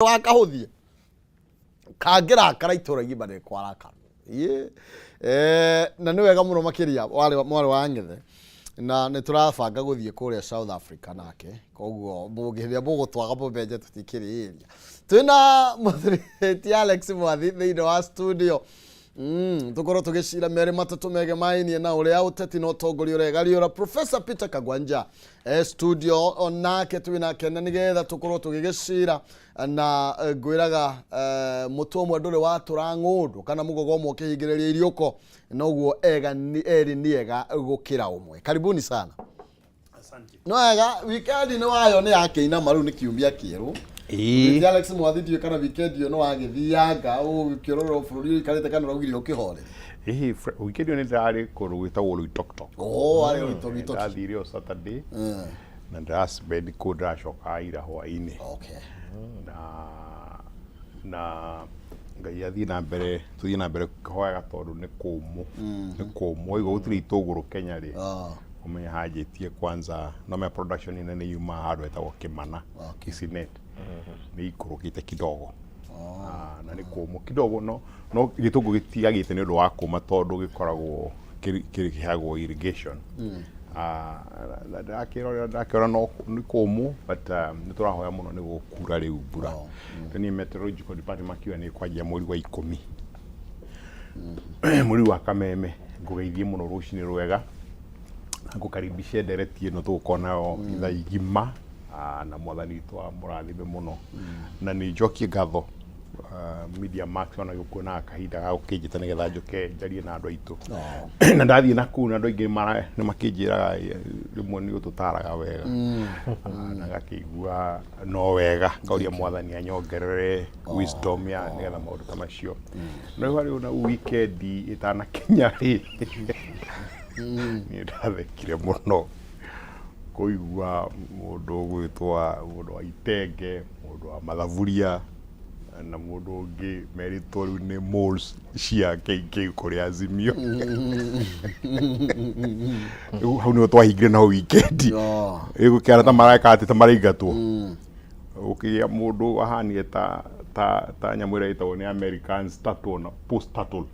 Wakahũthie kangĩrakara itũra igima nĩ kwarakara. Ĩĩ. Na nĩ wega mũno makĩria warĩ mwarĩ wa Ng'ethe, na nĩ tũrabanga gũthiĩ kũrĩa South Africa nake, koguo mũngĩrĩa mũgũtwaga mũmenye tũtikĩrĩ area. Twĩna mũthuri Alex Mwathi thĩinĩ wa studio, tũkorwo tũgĩcira merĩ matatũ megemainie na ũrĩa ũteti na ũtongoria ũregariũra. Professor Peter Kagwanja studio onake twĩ nake, na nĩgetha tũkorwo tũgĩgĩcira na ngwĩraga mũtwe ũmwe ndũrĩ watũra ng'ũndũ kana mũgogo ũmwe ũkĩhingĩrĩria iriũko, noguo ega erĩ nĩ ega gũkĩra ũmwe. Karibuni sana. Asante. No wega, weekend nĩ wayo nĩ yakĩinama, rĩu nĩ kiumia kĩerũ. Ĩĩ. Ti Alex Mwathi, ndiũĩ kana weekend ĩyo nĩ wagĩthianga ũgĩkĩrora bũrũri ũikarĩte kana ũraugire ũkĩhorere? Ĩhĩ, weekend ĩyo nĩ ndĩrarĩ kũndũ gwĩtagwo Loitoktok. Oh, arĩ Loitoktok. Ndathire o Saturday na ndĩraspend kũu, ndĩracoka ira hwaĩ-inĩ. Na Ngai athiĩ na mbere, tũthiĩ na mbere kũhoyaga tondũ nĩ kũmũ. Nĩ kũmũ. Waigua gũtirĩ itũngũrũ Kenya rĩ, ũmenye hanjĩtie kwanza no menya production nene yumaga handũ hetagwo Kĩmana, Kisinet. Nĩ ikũrũkĩte kidogo. Ah, na nĩ kũmũ kidogo, no gĩtũngũrũ gĩtiagĩte nĩ ũndũ wa kũma tondũ gĩkoragwo kĩheagwo irrigation. Ah, na ndĩrakĩrora ndakĩona no nĩ kũmũ, but nĩ tũrahoya mũno nĩ gũkura rĩu mbura. Rĩu niĩ meteorological department makiuga nĩ kwanjia mweri wa 10, mweri wa Kameme. Ngũgeithie mũno rũcinĩ rwega na ngũkaribishe ndereti ĩno tũgũkorwo nayo ithaa igima. Ah, na Mwathani witũ amũrathime mũno, na nĩ njokie ngatho Media Max ona gũkuonaga kahinda ga gũkĩnjĩta nĩgetha njũke njarie na andũ aitũ. Na ndathiĩ na kũu na andũ aingĩ nĩ makĩnjĩraga, rĩmwe nĩ ũtũtaraga wega. Ah, na ngakĩigua no wega, ngauria Mwathani anyongerere wisdom ya nĩgetha maũndũ ta macio. No rĩu harĩ ona weekend ĩtanakinya rĩ, niĩ ndathekire mũno kũigua mũndũ ũgwĩtwo mũndũ wa itenge, mũndũ wa mathaburia na mũndũ ũngĩ merĩtwo rĩu nĩ moles cia KK kũrĩ Azimio. Rĩu hau nĩho twahingire naho weekend. Ĩgũkĩara ta mareka atĩ ta maraingatwo, gũkĩgĩa mũndũ wahanire ta nyamũ ĩrĩa ĩtagwo nĩ Americans turtle na post turtle.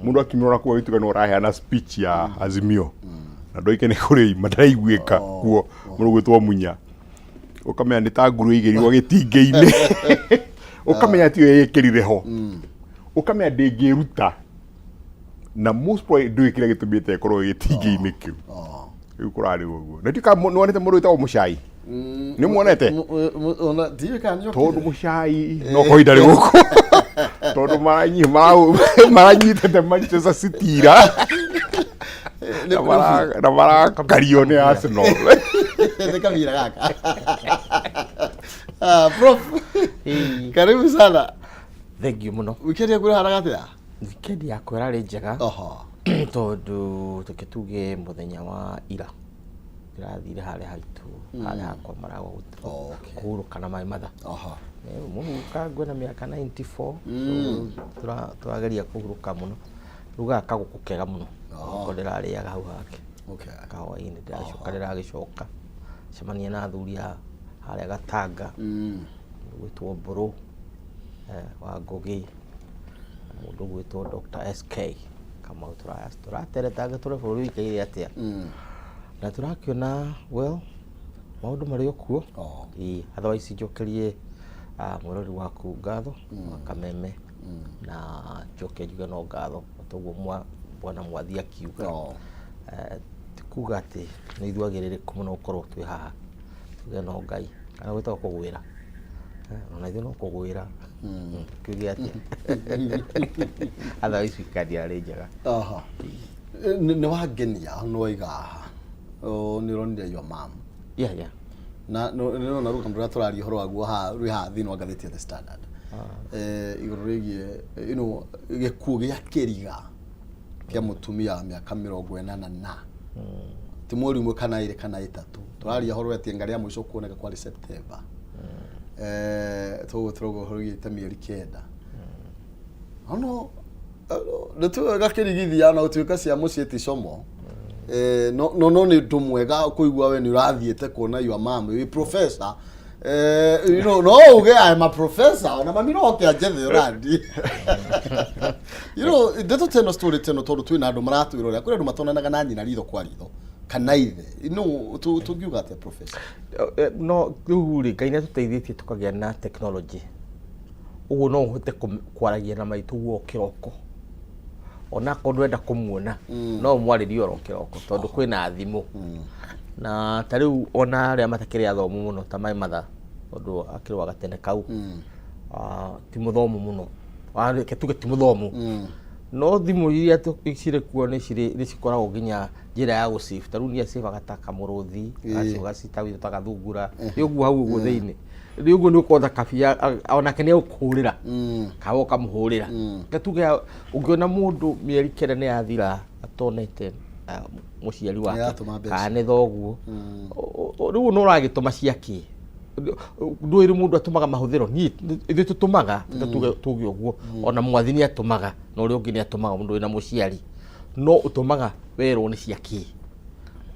Mũndũ akimĩrora kuo agĩtuĩka nĩ ũraheana speech ya Azimio na ndoike nĩ kũrĩ ima ndaraiguĩka kuo. Mũndũ gwĩtwo Munya, ũkamenya nĩ ta nguru ĩigĩrirwo gĩtingĩ-inĩ, ũkamenya tiyo ĩkĩrire ho, ũkamenya ndĩngĩruta na most probably ndũĩ kĩrĩa gĩtũmĩte ĩkorwo gĩtingĩ-inĩ kĩu. Rĩu kũrarĩ ũguo na ndiũĩ kana nĩwonete mũndũ wĩtagwo Mũcai? Nĩ muonete? Ndiũĩ kana nĩ Tondũ Mũcai no korwo ndarĩ gũkũ tondũ maranyitĩte Manchester City ira na marakario nĩ Arsenal. Nĩ kabira gaka. Ah, Prof, karibu sana. Thank you mũno. Weekend yaku ĩrahanaga atĩa? Weekend yakwa ĩrarĩ njega. Tondũ reke tuge mũthenya wa ira ndĩrathire harĩa haitũ, harĩa hakwa maragwa kũhurũka na my mother. Mũhuka ngwena mĩaka 94, so tũrageria kũhurũka mũno. Rugaga kagũkũ kega mũno ko ndĩrarĩaga hau hake. Kahwainĩ ndĩracoka, ndĩragĩcoka cemania na athuri a harĩa Gatanga, gwĩtwo Mbũrũ wa Ngũgĩ na mũndũ ũgwĩtwo Dr. SK Kamau. Tũrateretanga tũrore bũrũri ũikaire atĩa na tũrakĩona, well, maũndũ marĩ o kuo. Ĩĩ, otherwise njokerie mwĩrori waku ngatho wa Kameme na njoke njuge no ngatho toguo bwana Mwathi akiuga. Ti kuga atĩ nĩ ithuĩ agĩrĩrĩku mũno gũkorwo twĩ haha, tuge no Ngai kana gwĩtagwo kũgwĩra. Ona ithuĩ no kũgwĩra, kiuge atĩa. Otherwise weekend yarĩ njega. Aha. Nĩ wangenia nĩ waiga haha. Oh, nĩ ũronire your mom. Yeah. Na nĩ ũrona rũgano rũrĩa tũraria ũhoro waguo haha rwĩ haha thĩinĩ wa ngathĩti ya The Standard, igũrũ rĩgiĩ gĩkuũ gĩa kĩriga kĩa mũtumia wa mĩaka 80 na ti mweri ũmwe kana ĩrĩ kana ĩtatũ. Tũraria ũhoro atĩ nga rĩa mũico kuoneka kwarĩ September. Toguo tũrauga ũhoro wĩgiĩ mĩeri 9. Ono nĩ tuĩ gakĩrigithia ona gũtuĩka cia mũciĩ ti como. No nĩ ũndũ mwega kũigua we nĩ ũrathiĩte kuona your mom wĩ professor. No uge I'm a professor, ona mami no oke anjethe ũrandi. Ndeto teno, story teno, tondũ twĩna andũ maratwĩrorera, kũrĩ andũ matonanaga na nyina ritho kwa ritho kana ithe. No tũngiuga atĩa, professor? No rĩu rĩ, Ngai nĩ atũteithĩtie tũkagĩa na technology, ũguo no ũhote kwaragia na maitũ guo kĩroko, ona akorwo ndũrenda kũmuona, no ũmwarĩrie oro kĩroko, tondũ kwĩna thimũ. Na ta rĩu ona arĩa matakĩrĩ athomu mũno ta my mother, tondũ akĩrĩ wa gatene kau, ti mũthomu mũno. Reke tuge ti mũthomu, no thimũ iria cirĩ kuo nĩ cikoragwo nginya njĩra ya gũsave. Ta rĩu niĩ acĩvaga ta kamũrũthi, agacita ta gathungura, nĩ ũguo hau ũguo thĩinĩ, nĩ ũguo nĩ ũkona kabia, onake nĩ egũkũhũrĩra kana ũkamũhũrĩra. Reke tuge ũngĩona mũndũ mĩeri 9 nĩ yathira atonete mũciari wake Nĩaratũma mbeca. kana nĩ thoguo, rĩu no ũragĩtũma ciakĩ? Ndũĩ rĩ, mũndũ atũmaga mahũthĩro. Niĩ ithuĩ tũtũmaga, reke tuge ũguo, ona mwathi nĩ atũmaga na ũrĩa ũngĩ nĩ atũmaga. Mũndũ wĩna mũciari no ũtũmaga werwo nĩ ciakĩ,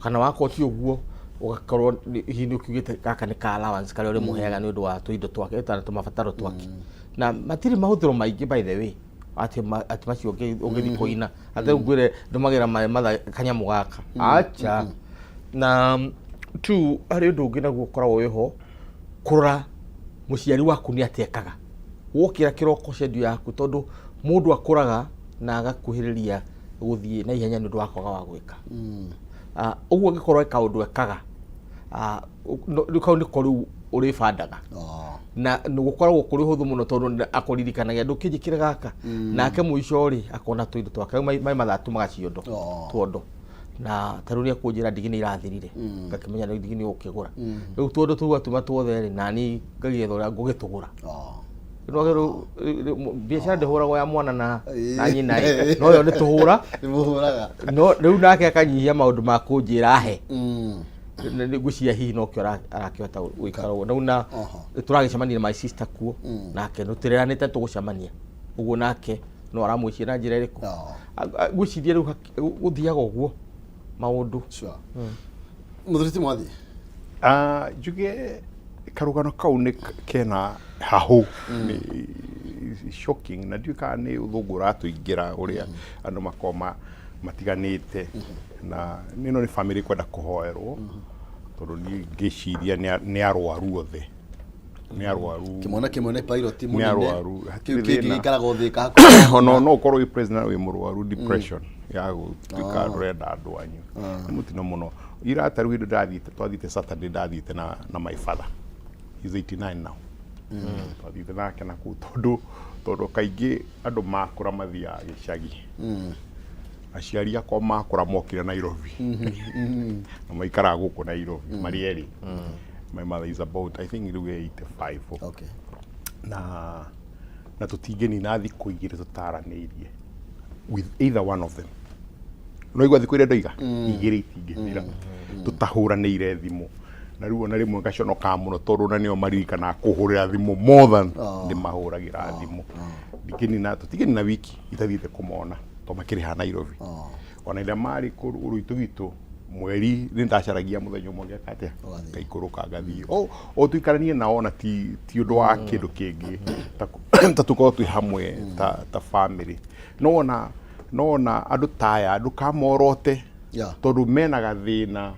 kana wakorwo ti ũguo, ũgakorwo hihi nĩ ũkiugĩte gaka nĩ ka allowance karĩa ũrĩmũheaga nĩ ũndũ wa tũindo twake kana tũmabataro twake, na matirĩ mahũthĩro maingĩ, by the way, atĩ atĩ macio ũngĩthiĩ kũina atĩ rĩu ngwĩre ndũmagĩra maĩ matha kanyamũ gaka, acha. Na tu harĩ ũndũ ũngĩ naguo ũkoragwo wĩho, kũrora mũciari waku nĩ atekaga wokĩra kĩroko, schedule yaku, tondũ mũndũ akũraga na agakuhĩrĩria gũthiĩ na ihenya nĩ ũndũ wa kwaga wa gwĩka. Ũguo angĩkorwo he kaũndũ ekaga, rĩu kau nĩko rĩu ũrĩbandaga, na nĩ gũkoragwo kũrĩ ũhũthũ mũno, tondũ akũririkanagia ndũkĩnjĩkĩre gaka, nake mũico rĩ akona tũindo twake. Rĩu mai mathaa tũmaga ciondo, tuondo, na ta rĩu nĩ ekũnjĩra ndigi nĩ irathirire, ngakĩmenya rĩu ndigi nĩ ũkĩgũra. Rĩu tuondo tũu atũma tuothe rĩ, nani ngagĩetha ũrĩa ngũgĩtũgũra. Rĩu biacara ndĩhũragwo ya mwana na nyina ĩ, no yo nĩ tũhũra. Nĩ mũhũraga. No rĩu nake akanyihia maũndũ ma kũnjĩra he. Ngwĩciria hihi nokĩo arakĩhota gũikara ũguo rĩu na tũragĩcemania na my sister kuo, nake nĩtũreranĩte tũgũcemania ũguo, nake no aramwĩciria na njĩra ĩrĩkũ. Ngwĩciria rĩu gũthiaga ũguo maũndũ. Sure. Mũthuri ti mwathi. Njuge karũgano kau nĩ kena hahũ, nĩ shocking, na ndiũĩ kana nĩ ũthũngũ ũratũingĩra ũrĩa andũ makoragwo matiganĩte, na ĩno nĩ family kwenda kũhoerwo, tondũ niĩ ngĩciria nĩ arwaru othe, nĩ arwaru. Kĩmwana kĩmwe nĩ pilot nĩ mũnene. Arwaru. Kĩu hatirĩ kĩngĩ thĩna. gĩikaraga ũthĩka hakuhĩ. Ona no ũkorwo wĩ president wĩ mũrwaru depression ya gũtuĩka ndũrenda andũ anyu, nĩ mũtino mũno. Ira ta rĩu hĩndĩ ndathiĩte, twathiĩte Saturday, ndathiĩte na my father, he's 89 now. Twathiĩte nake na kũu tondũ kaingĩ andũ makũra mathiaga gĩcagi. Aciari akwa makũra mokire Nairobi na maikaraga gũkũ Nairobi marĩ erĩ. My mother is about, I think rĩu e 85. Na tũtingĩnina thikũ 2 tũtaranĩirie with either one of them. No igua thikũ iria ndoiga 2 itingĩthira tũtahũranĩire thimũ, na rĩu ona rĩmwe ngaconokaga mũno, tondũ ona nĩo maririkanaga kũhũrĩra thimũ more than ndĩmahũragĩra thimũ. Ndingĩnina, tũtingĩnina wiki itathiĩte kũmona, tondũ makĩrĩ haha Nairobi. Ona ĩrĩa marĩ kũrũitũ gwitũ mweri nĩ ndacaragia mũthenya ũmwe ngeka atĩa, Ũgathiĩ. Ngaikũrũka ngathiĩ o tũikaranie nao, na ti ũndũ wa kĩndũ kĩngĩ ta tũkorwo twĩ hamwe ta family. No wona andũ ta aya ndũkamorote, tondũ mena gathĩna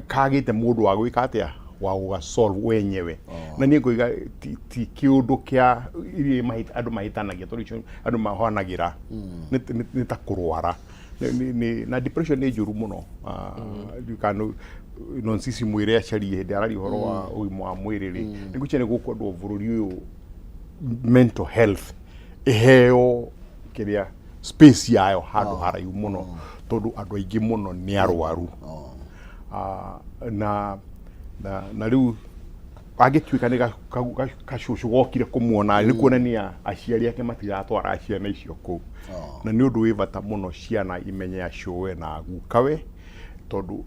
kagĩte mũndũ wa gwĩka atĩa, wa gũga solve wenyewe. Na niĩ ngoiga ti kĩũndũ kĩa iria andũ mahĩtanagia, tondũ icio andũ mahoanagĩra nĩ ta kũrwara. Na depression nĩ njũru mũno. Ndiũĩ kana no sisi mwĩre acarie hĩndĩ araria ũhoro wa ũgima wa mwĩrĩ rĩ, nĩ ngwĩciria nĩ gũkwendwo bũrũri ũyũ mental health ĩheo kĩrĩa space yayo handũ haraihu mũno, tondũ andũ aingĩ mũno nĩ arwaru. Na rĩu angĩtuĩka nĩ kacũcũ gokire kũmuona, nĩ kuonania aciari ake matiratwara ciana icio kũu. Na nĩ ũndũ wĩ bata mũno ciana imenye acũwe na gukawe, tondũ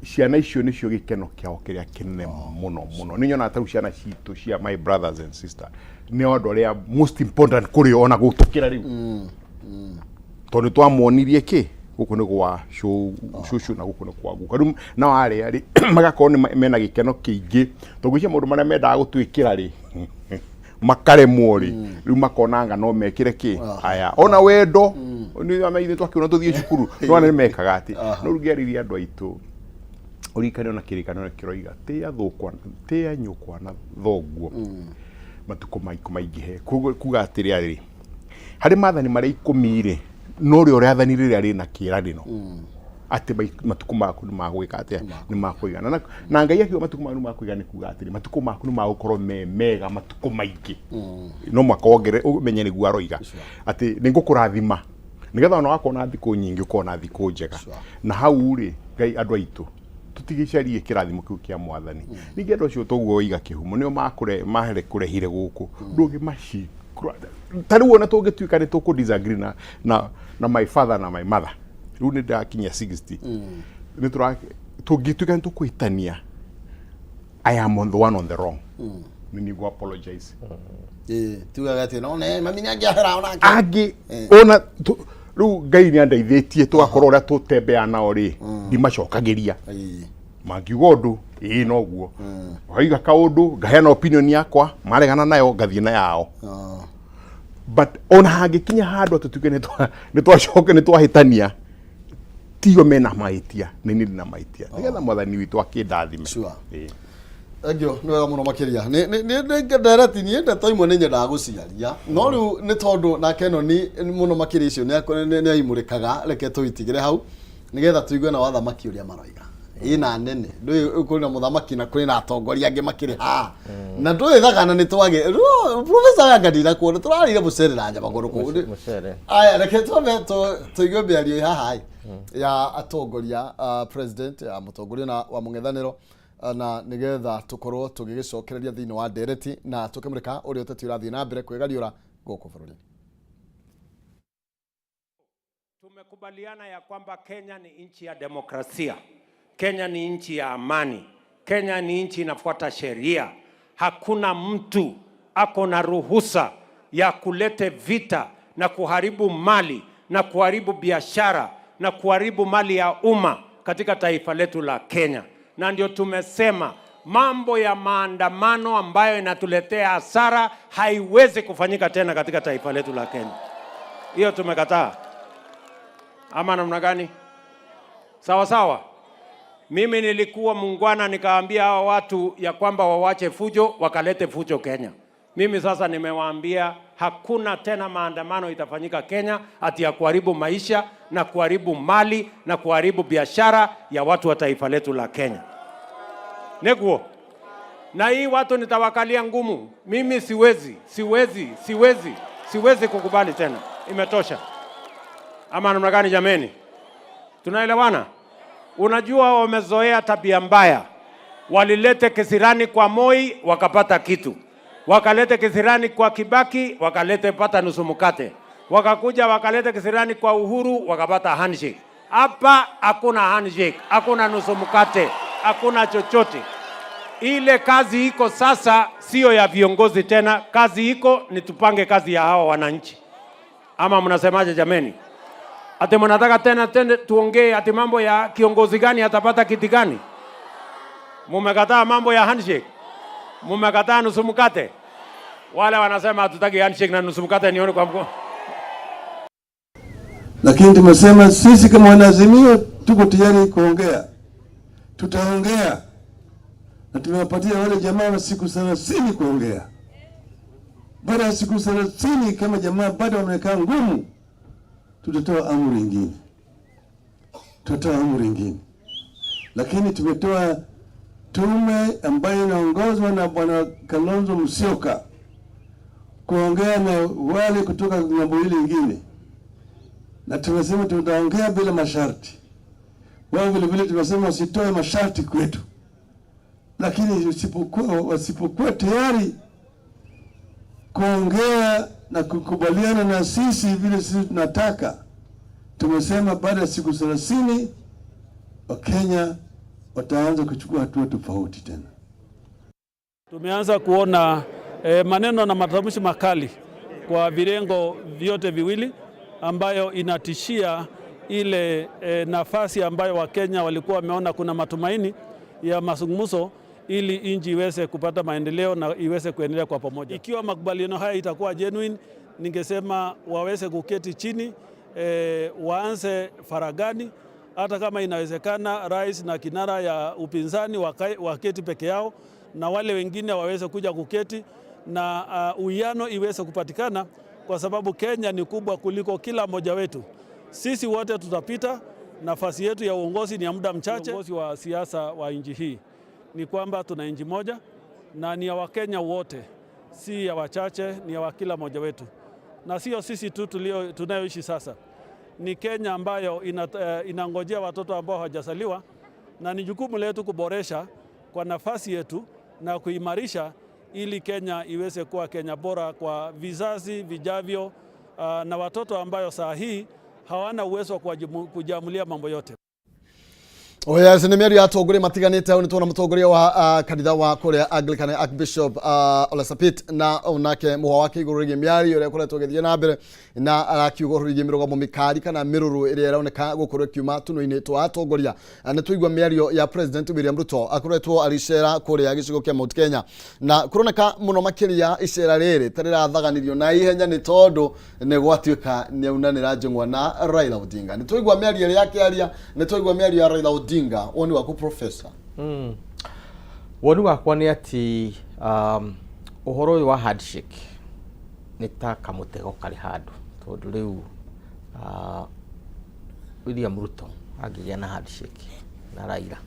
ciana icio nĩcio gĩkeno kĩao kĩrĩa kĩnene mũno mũno. Nĩ nyonaga ta rĩu ciana citũ cia my brothers and sister nĩ andũ arĩa most important kũrĩ o, ona gũtũkĩra rĩu, tondũ nĩ twamonirie kĩ Gũkũ nĩ gwa cũcũ na gũkũ nĩ kwa guka. Rĩu nao arĩa rĩ, magakorwo nĩ mena gĩkeno kĩingĩ, tondũ gwĩciria maũndũ marĩa mendaga gũtwĩkĩra rĩ, makaremwo rĩ, rĩu makona anga no mekĩre kĩ aya ona wendo nĩ ona ithuĩ twakiona tũthiĩ cukuru no nĩ mekaga atĩ no rĩu ngĩarĩria andũ aitũ, ũririkane ona kĩrĩkanĩro kĩroiga tĩa thũkwa, tĩa nyũkwa na thoguo, matukũ maku maingĩhe. Koguo kuga atĩrĩrĩ, harĩ maathani marĩa 10 rĩ, no rĩo rĩathani rĩrĩa rĩna kĩĩranĩro atĩ matukũ maku nĩ magwĩka atĩa, nĩ makũigana. Na Ngai akiuga matukũ maku nĩ makũigana, nĩ kuga atĩrĩ, matukũ maku nĩ magũkorwo me mega matukũ maingĩ. No mwaka wongere ũmenye nĩguo aroiga atĩ nĩ ngũkũrathima nĩgetha ona wakorwo na thikũ nyingĩ ũkorwo na thikũ njega. Na hau rĩ, Ngai, andũ aitũ, tũtigĩcarie kĩrathimo kĩu kĩa Mwathani. Ningĩ andũ acio toguo waiga kĩhumo nĩo makũre mahere kũrehire gũkũ, ndũngĩmaci ta rĩu ona tũngĩtuĩka nĩ tũkũ disagree na my father na my mother, rĩu nĩ ndakinyia 60, nĩ tũra tũngĩtuĩka nĩ tũkũhĩtania, I am on the one on the wrong, nĩ nĩguo apologize. Ĩĩ, tugaga atĩ no ne mami nĩ angĩahera onake. Angĩ ona rĩu Ngai nĩ andeithĩtie tũgakorwo ũrĩa tũtembea nao rĩ, ndimacokagĩria. Mangiuga ũndũ, ĩĩ noguo waiga kaũndũ, ngaheana opinion yakwa, maregana nayo ngathiĩ na yao. But ona hangĩkinya handũ atĩ tuge nĩ twacoka nĩ twahĩtania, tio mena mahĩtia, nĩ niĩ ndĩna mahĩtia, nĩgetha Mwathani witũ akĩndathime. Ĩĩ. Thank you, nĩ wega mũno makĩria. Nĩ ndereti niĩ ndeto imwe nĩ nyendaga gũciaria, no rĩu nĩ tondũ nake ĩno nĩ mũno makĩria icio nĩ aimũrĩkaga, reke tũitigĩre hau nĩgetha tũigue na wathamaki ũrĩa maroiga ĩna nene. Ndũĩ kũrĩ na mũthamaki na kũrĩ na atongoria angĩ makĩrĩ haha na ndũĩ thagana nĩ twage professor yanga ndinakuona tũrarĩire mũcere na nyama kũndũ kũu. Mũcere. Aya, reke twambe tũigue mĩario ĩ haha ĩ ya atongoria, president ya mũtongoria na wa mũng'ethanĩro, na nĩgetha tũkorwo tũgĩgĩcokereria thĩinĩ wa ndereti na tũkĩmũrĩka ũrĩa ũteti ũrathiĩ na mbere kwĩgariũra gũkũ bũrũri. Tumekubaliana ya kwamba Kenya ni nchi ya demokrasia. Kenya ni nchi ya amani. Kenya ni nchi inafuata sheria. Hakuna mtu ako na ruhusa ya kulete vita na kuharibu mali na kuharibu biashara na kuharibu mali ya umma katika taifa letu la Kenya. Na ndio tumesema mambo ya maandamano ambayo inatuletea hasara haiwezi kufanyika tena katika taifa letu la Kenya. Hiyo tumekataa. Ama namna gani? Sawa sawa. Mimi nilikuwa muungwana, nikaambia hawa watu ya kwamba wawache fujo, wakalete fujo Kenya. Mimi sasa nimewaambia hakuna tena maandamano itafanyika Kenya ati ya kuharibu maisha na kuharibu mali na kuharibu biashara ya watu wa taifa letu la Kenya. Neguo. Na hii watu nitawakalia ngumu. Mimi siwezi, siwezi, siwezi, siwezi kukubali tena. Imetosha. Ama namna gani jameni? Tunaelewana? Unajua wamezoea tabia mbaya. Walilete kisirani kwa Moi wakapata kitu. Wakalete kisirani kwa Kibaki wakalete pata nusu mkate. Wakakuja wakalete kisirani kwa Uhuru wakapata handshake. Hapa hakuna handshake, hakuna nusu mkate, hakuna chochote. Ile kazi iko sasa sio ya viongozi tena, kazi iko ni tupange kazi ya hawa wananchi. Ama mnasemaje jameni? Ati mnataka tena tena tuongee ati mambo ya kiongozi gani atapata kiti gani? Mumekataa mambo ya handshake? Mumekataa nusu mkate? Wale wanasema hatutaki handshake na nusu mkate, nione kwa mkono. Lakini tumesema sisi kama wanaazimio tuko tayari kuongea, tutaongea na tumewapatia wale jamaa wa siku 30 kuongea. Baada ya siku 30 kama jamaa bado wamekaa ngumu, tutatoa amri nyingine, tutatoa amri nyingine. Lakini tumetoa tume ambayo inaongozwa na Bwana Kalonzo Musyoka kuongea na wale kutoka ng'ambo ile nyingine, na tumesema tutaongea bila masharti. Wao vile vile tumesema wasitoe masharti kwetu, lakini wasipokuwa tayari kuongea na kukubaliana na sisi vile sisi tunataka, tumesema baada ya siku 30 Wakenya wataanza kuchukua hatua tofauti tena. Tumeanza kuona maneno na matamshi makali kwa virengo vyote viwili ambayo inatishia ile nafasi ambayo Wakenya walikuwa wameona kuna matumaini ya mazungumzo ili nchi iweze kupata maendeleo na iweze kuendelea kwa pamoja. Ikiwa makubaliano haya itakuwa genuine, ningesema waweze kuketi chini, waanze faragani, hata kama inawezekana rais na kinara ya upinzani waketi peke yao na wale wengine waweze kuja kuketi na uwiano iweze kupatikana, kwa sababu Kenya ni kubwa kuliko kila mmoja wetu. Sisi wote tutapita, nafasi yetu ya uongozi ni ya muda mchache. Uongozi wa siasa wa nchi hii ni kwamba tuna nchi moja na ni ya Wakenya wote, si ya wachache, ni ya kila mmoja wetu, na sio sisi tu tunayoishi sasa. Ni Kenya ambayo inangojea watoto ambao hawajazaliwa, na ni jukumu letu kuboresha kwa nafasi yetu na kuimarisha ili Kenya iweze kuwa Kenya bora kwa vizazi vijavyo, na watoto ambayo saa hii hawana uwezo wa kujiamulia mambo yote. Oh yes, nĩ mĩario ya atongoria matiganĩte. Hau nĩ tuona mũtongoria wa kanitha wa kũrĩa Anglican, Archbishop Ole Sapit, na onake mũhwa wake igũrũ rĩgiĩ mĩario ĩrĩa ĩkoretwo ĩgĩthiĩ na mbere, na arakiuga ũhoro rĩgiĩ mĩrũgamo mĩkari kana mĩrũrũ ĩrĩa ĩroneka gũkorwo ĩkiuma tũnua-inĩ twa atongoria. Nĩ twaigua mĩario ya President William Ruto, akoretwo agĩcera kũrĩa gĩcigo kĩa Mount Kenya, na kũroneka mũno makĩria icera rĩrĩ ta rĩrathaganirio na ihenya nĩ tondũ nĩ gwatuĩka nĩ aunanĩra njũng'wa na Raila Odinga. Nĩ twaigua mĩario ĩrĩa akĩaria, nĩ twaigua mĩario ya Raila Odinga. Woni waku, Professor? Woni wakwa nĩ atĩ ũhoro ũyũ wa handshake nĩ ta kamũtego karĩ handũ, tondũ rĩu William Ruto angĩgĩa na handshake na Raila,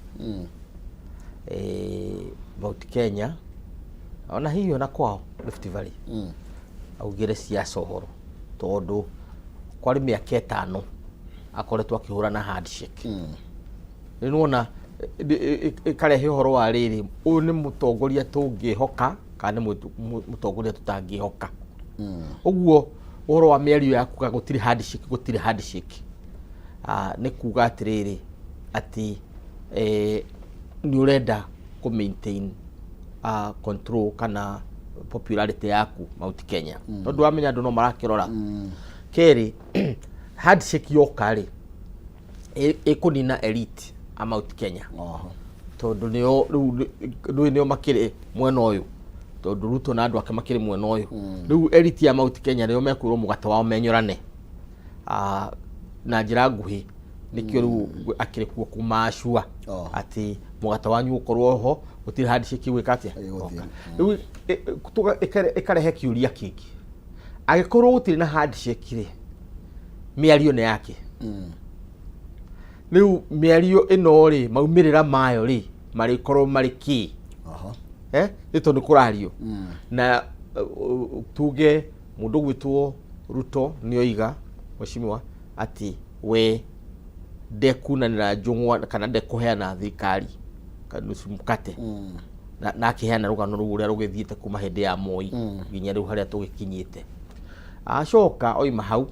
Mount Kenya ona hihi ona kwao Rift Valley, augire siasa ũhoro, tondũ kwarĩ mĩaka 5 akoretwo akĩhũra na handshake. Rĩu nĩwona ĩkarehe ũhoro wa rĩrĩ, ũyũ nĩ mũtongoria tũngĩhoka kana nĩ mũtongoria tũtangĩhoka? Ũguo ũhoro wa mĩario ya kuga gũtirĩ handshake, gũtirĩ handshake, nĩ kuga atĩrĩrĩ atĩ nĩ ũrenda kũ maintain control kana popularity yaku Mount Kenya, tondũ wamenya andũ no marakĩrora. Kerĩ, handshake yoka rĩ, ĩkũnina elite a Mount Kenya, tondũ nĩo rĩu rĩu nĩo makĩrĩ mwena ũyũ, tondũ Ruto na andũ ake makĩrĩ mwena ũyũ. Rĩu elite ya Mount Kenya nĩo mekwĩrwo mũgate wao menyorane. Na njĩra nguhĩ nĩkĩo rĩu akĩrĩ kuo kũmacua atĩ mũgate wanyu ũkorwo ho, gũtirĩ handshake gwĩka atĩa. Ĩgũthiĩ. Rĩu ĩkarehe kĩũria kĩngĩ: angĩkorwo gũtirĩ na handshake rĩ, mĩario nĩ yake? Rĩu mĩario ĩno rĩ, maumĩrĩra mayo rĩ, marĩkorwo marĩ kĩ? Nĩ tondũ kũrario na tuge mũndũ gwĩtwo Ruto nĩ oiga, mheshimiwa, atĩ we ndekunanĩra njũng'wa kana ndekũheana thirikari kana nusu mkate, na akĩheana rũgano rũu ũrĩa rũgĩthiĩte kuma hĩndĩ ya Moi nginya rĩu harĩa tũgĩkinyĩte. Acoka oima hau,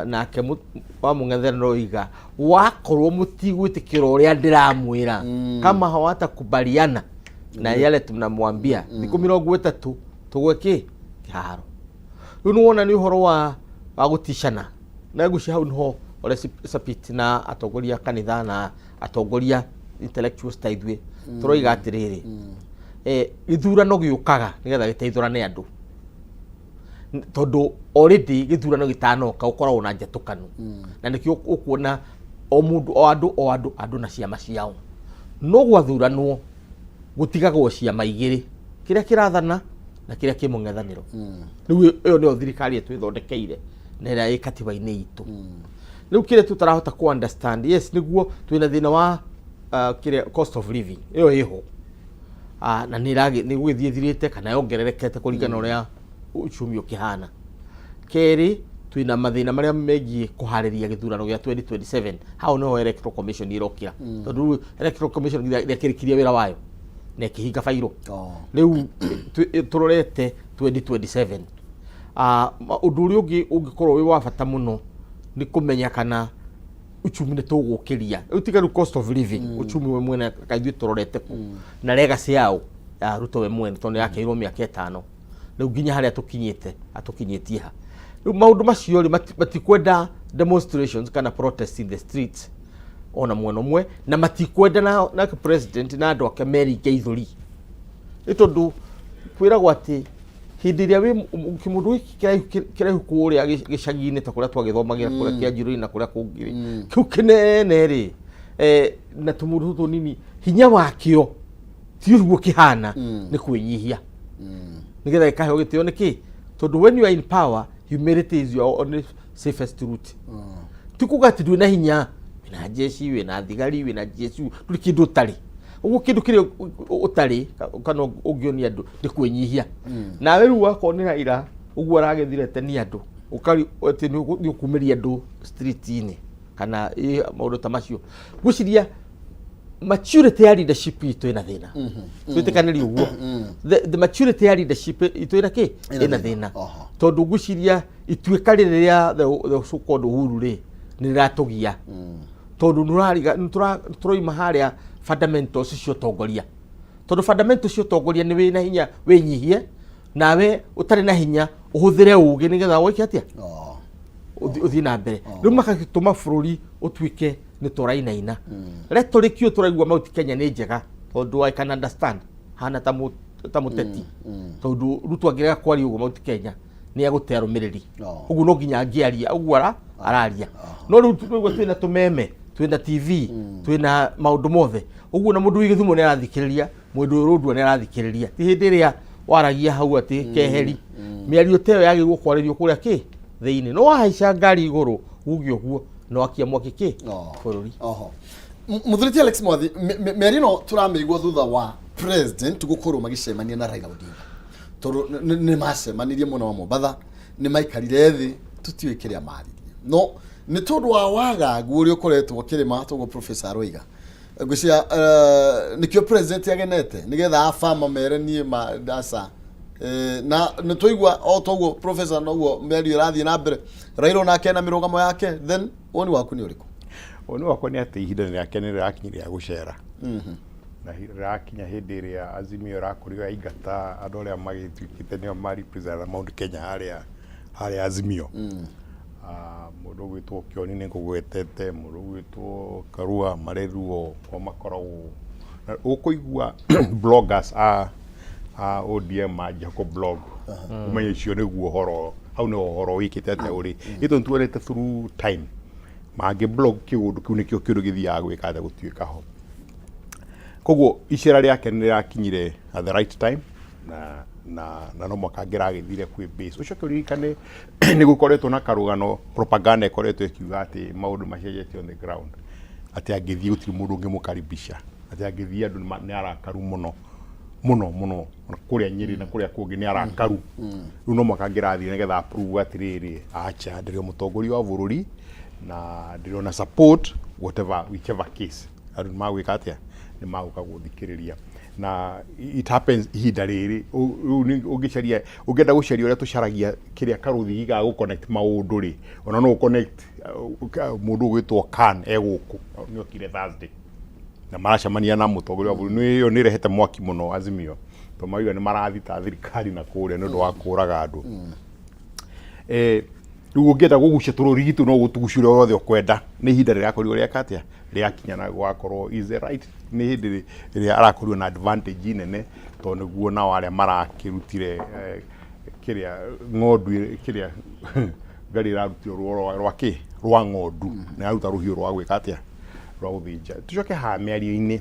nake wa mũng'ethanĩro oiga wakorwo mũtigwĩtĩkĩra ũrĩa ndĩramwĩra, kama hawatakubaliana na yale tunamwambia, thikũ 30 tũgwe kĩ kĩharo. Rĩu nĩwona nĩ ũhoro wa gũticana, na ngwĩciria hau nĩho Ole Sapit na atongoria a kanitha na atongoria intellectuals ta ithuĩ tũroiga atĩrĩrĩ, gĩthurano gĩũkaga nĩgetha gĩteithũrane andũ, tondũ already gĩthurano gĩtanoka gũkoragwo na njatũkano, na nĩkĩo ũkuona o mũndũ o andũ o andũ andũ na ciama ciao. No gwathuranwo gũtigagwo ciama igĩrĩ, kĩrĩa kĩrathana na kĩrĩa kĩ mũng'ethanĩro. Rĩu ĩyo nĩyo thirikari ĩtwĩthondekeire na ĩrĩa ĩ katiba-inĩ itũ. Rĩu kĩrĩa tũtarahota ku understand, yes, nĩguo twĩna thĩna wa kĩrĩa cost of living ĩyo ĩho, na nĩ nĩ gũgĩthiĩ ĩthirĩte kana yongererekete kũringana na ũrĩa uchumi ũkĩhana. Kerĩ, twĩna mathĩna marĩa megiĩ kũharĩria gĩthurano gĩa 2027. Hau nĩho Electoral Commission ĩrokĩra, tondũ rĩu Electoral Commission nĩakĩrĩkirie wĩra wayo na ĩkĩhinga bairũ. Rĩu tũrorete 2027. Ũndũ ũrĩa ũngĩ ũngĩkorwo wĩ wa bata mũno nĩ kũmenya kana uchumi nĩ tũgũkĩria. Rĩu tiga rĩu cost of living, uchumi we mwene kaithuĩ tũrorete kũ na legacy yao ya Ruto we mwene, tondũ nĩ yakĩirwo mĩaka 5, rĩu nginya harĩa tũkinyĩte atũkinyĩtie ha. Rĩu maũndũ macio rĩ, matikwenda Demonstrations kana protests in the streets ona mwena ũmwe na matikwenda na, na president na andũ ake meringe ithũri, nĩ tondũ kwĩragwo atĩ hĩndĩ ĩrĩa wĩ kĩmũndũ gĩkĩ kĩraihu kĩraihu kũrĩa gĩcagi-inĩ ta kũrĩa twagĩthomagĩra kũrĩa kĩanjirũ-inĩ na kũrĩa kũngĩ rĩ, kĩu kĩnene rĩ, na tũmũndũ tũtũ tũnini, hinya wakĩo ti ũguo kĩhana, nĩ kwĩnyihia nĩgetha gĩkaheo gĩtĩo. Nĩkĩ? Tondũ when you are in power, humility is your only safest route. Ti kuga atĩ ndwĩ na hinya, wĩna jeshi, wĩna thigari, wĩna GSU, ndũrĩ kĩndũ ũtarĩ. Ũguo kĩndũ kĩrĩa ũtarĩ kana ũngĩonia andũ nĩ kwĩnyihia. Nawe rĩu wakorwo nĩ Raila ũguo aragĩthirete nĩ andũ ũkari atĩ nĩ ũkumĩria andũ street-inĩ kana maũndũ ta macio, ngwĩciria maturity ya leadership itũ ĩna thĩna. Twĩtĩkanĩrie ũguo, the maturity ya leadership itũ ĩna kĩ? Ĩna ĩna thĩna. Thĩna. Tondũ ngwĩciria ituĩka rĩrĩ rĩa the so called Uhuru rĩ, nĩ rĩratũgia, tondũ nĩũrariga nĩtũraima harĩa fundamentals cia ũtongoria, tondũ fundamentals cia ũtongoria nĩ wĩna hinya wĩnyihie, nawe ũtarĩ na hinya ũhũthĩre ũgĩ nĩgetha wĩke atĩa? Ũthiĩ na mbere. Rĩu magagĩtũma bũrũri ũtuĩke nĩ tũrainaina. Rhetoric ĩyo tũraigua Mount Kenya nĩ njega, tondũ I can understand hana ta ta mũteti, tondũ Ruto angĩrega kwaria ũguo Mount Kenya nĩ egũte arũmĩrĩri. Ũguo no nginya angĩaria ũguo araria. No rĩu tũraigua twĩna tũmeme, twĩna TV, twĩna maũndũ mothe ũguo, na mũndũ wĩ Gĩthumo nĩ arathikĩrĩria, mũndũ wĩ Rũndua nĩ arathikĩrĩria. Ti hĩndĩ ĩrĩa waragia hau atĩ keheri mĩario ta ĩyo yagĩrĩirwo kwarĩrio kũrĩa kĩ thĩinĩ, no wahaica ngari igũrũ uge ũguo no wakia mwaki kĩ bũrũri. Oho. Mũthuri ti Alex Mwathi, mĩario ĩno tũramĩigua thutha wa president gũkorwo magĩcemania na Raila Odinga, tondũ nĩ macemanirie mwena wa Mombatha, nĩ maikarire thĩ, tũtiũĩ kĩrĩa maririe, no nĩ tondũ wa wagagu ũrĩa ũkoretwo ũkĩrĩma toguo professor aroiga, ngwĩciria nĩkĩo president agenete nĩgetha abama mere niĩ ma aca. Na nĩ twaigua o toguo professor noguo mĩario ĩrathiĩ na mbere, Raila onake na mĩrũgamo yake. Then woni waku nĩ ũrĩkũ? Woni wakwa nĩ atĩ ihinda rĩake nĩ rĩrakinya rĩa gũcera, na rĩrakinya hĩndĩ ĩrĩa Azimio ĩrakorirwo yaingata andũ arĩa magĩtuĩkĩte nĩo ma represent Mount Kenya harĩa Azimio. Mũndũ ũgwĩtwo Kĩoni nĩ ngũgwetete, mũndũ ũgwĩtwo Karua Mareruo o makoragwo na ũkũigua bloggers a ODM manjia kũ blog, ũmenye icio nĩguo ũhoro hau nĩho ũhoro wĩkĩte atĩa ũrĩ ĩtũ nĩtuonete through time mangĩ blog kĩũndũ kĩu nĩkĩo kĩũndũ gĩthiaga gwĩka atĩa gũtuĩka ho. Koguo icera rĩake nĩ rĩrakinyire at the right time na no mwaka angĩragĩthire kwĩ base. Ũcoke ũririkane nĩ gũkoretwo na karũgano, propaganda ĩkoretwo ĩkiuga atĩ maũndũ macenjetie on the ground, atĩ angĩthiĩ gũtirĩ mũndũ ũngĩmũkaribisha, atĩ angĩthiĩ andũ nĩ arakaru mũno mũno mũno, ona kũrĩa Nyĩrĩ na kũrĩa kũngĩ nĩ arakaru. Rĩu no mwaka angĩrathiĩ nĩgetha approve atĩrĩrĩ, acha, ndĩrĩ o mũtongoria wa bũrũri na ndĩrĩ ona support, whatever, whichever case, andũ nĩ magwĩka atĩa? Nĩ magũka gũthikĩrĩria. Na it happens ihinda rĩrĩ rĩu ũngĩcaria, ũngĩenda gũcaria ũrĩa tũcaragia kĩrĩa karũthigi ga gũ connect maũndũ rĩ, ona no connect mũndũ ũgwĩtwo Khan e gũkũ, nĩ okire Thursday na maracemania na mũtongoria wa bũrũri. Nĩ ĩyo nĩ ĩrehete mwaki mũno Azimio, tondũ marauga nĩ marathita thirikari na kũrĩa nĩ ũndũ wa kũraga andũ. Rĩu ũngĩenda kũgucia tũrũrigi tũu no gũtugucia ũrĩa wothe ũkwenda. Nĩ ihinda rĩrakorirwo rĩaka atĩa rĩakinya na gwakorwo is the right, nĩ hĩndĩ ĩrĩa arakorirwo na advantage nene, tondũ nĩguo nao arĩa marakĩrutire kĩrĩa ng'ondu kĩrĩa ngari ĩrarutire ruo rwa kĩ rwa ng'ondu na yaruta rũhiũ rwa gwĩka atĩa, rwa gũthĩnja. Tucoke haha mĩario-inĩ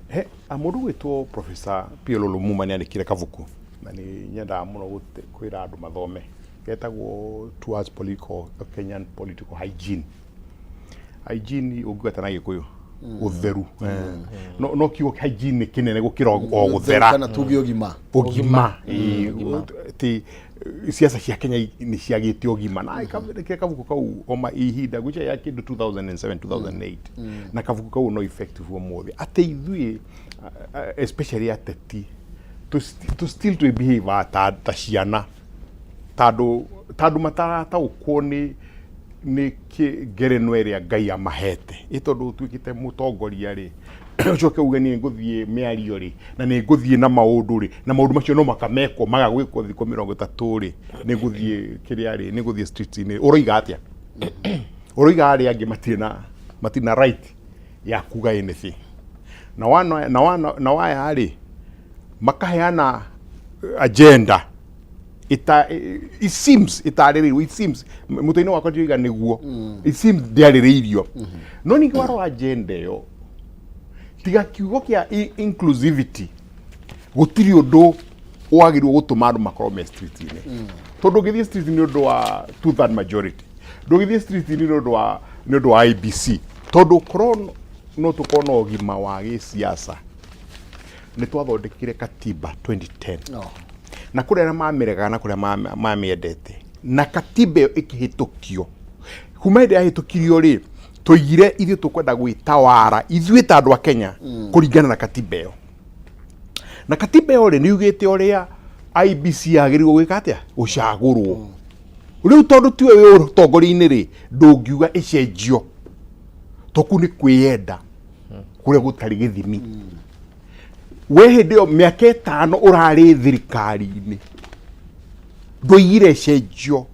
he a mũndũ gwĩtwo Professor PLO Lumumba nĩ andĩkire kabuku na nĩ nyendaga mũno kwĩra andũ mathome, getagwo Towards Political Kenyan Political Hygiene. Hygiene ũngĩgweta na Gĩkũyũ ũtheru. No kiugo hygiene nĩ kĩnene gũkĩra o gũthera. Kana tuge ũgima. Ũgima, ĩĩ, ti siasa cia Kenya nĩ ciagĩte ũgima na kĩrĩa kabuku kau oma ihinda gwĩcia ya kĩndũ 2007 2008, na kabuku kau no effective ũmũthĩ, atĩ ithuĩ especially ateti tu still twĩ behave ta ciana, tondũ matarataũkwo nĩ ngerenwa ĩrĩa Ngai amahete. Ĩ tondũ ũtuĩkĩte mũtongoria rĩ, Ũcoke uge nĩ ngũthiĩ mĩario rĩ, na nĩ ngũthiĩ na maũndũ rĩ, na maũndũ macio no makamekwo maga gwĩkwo thikũ 30 rĩ, nĩ ngũthiĩ kĩrĩa rĩ, nĩ ngũthiĩ street-inĩ. Ũroiga atĩa? Ũroiga arĩa angĩ matirĩ na right ya kuga anything. Na wana na wana na waya rĩ, makaheana agenda ita, it seems itarĩrĩirwo, it seems mũtwe-inĩ wakwa ndioiga nĩguo, it seems ndĩarĩrĩirio. No ningĩ warora agenda ĩyo, tiga kiugo kĩa inclusivity, gũtirĩ ũndũ wagĩrĩirwo gũtũma andũ makorwo me street-inĩ, tondũ ũngĩthiĩ street nĩ ũndũ wa two third majority, ndũgĩthiĩ street-inĩ nĩ ũndũ wa IEBC, tondũ korwo no tũkorwo na ũgima wa gĩsiasa, nĩ twathondekire katiba 2010 na kũrĩ arĩa mamĩregaga na kũrĩa mamĩendete, na katiba ĩyo ĩkĩhĩtũkio. Kuma hĩndĩ yahĩtũkirio rĩ, tũigire ithuĩ tũkwenda gwĩtawara ithuĩ ta andũ a Kenya kũringana na katiba ĩyo. Na katiba ĩyo rĩ, nĩ yugĩte ũrĩa IEBC yagĩrĩirwo gwĩka atĩa, gũcagũrwo. Rĩu tondũ tiwe wĩ ũtongoria-inĩ rĩ, ndũngiuga ĩcenjio, to kũu nĩ kwĩyenda kũrĩa gũtarĩ gĩthimi. We hĩndĩ ĩyo mĩaka 5 ũrarĩ thirikari-inĩ, ndũigire cenjio,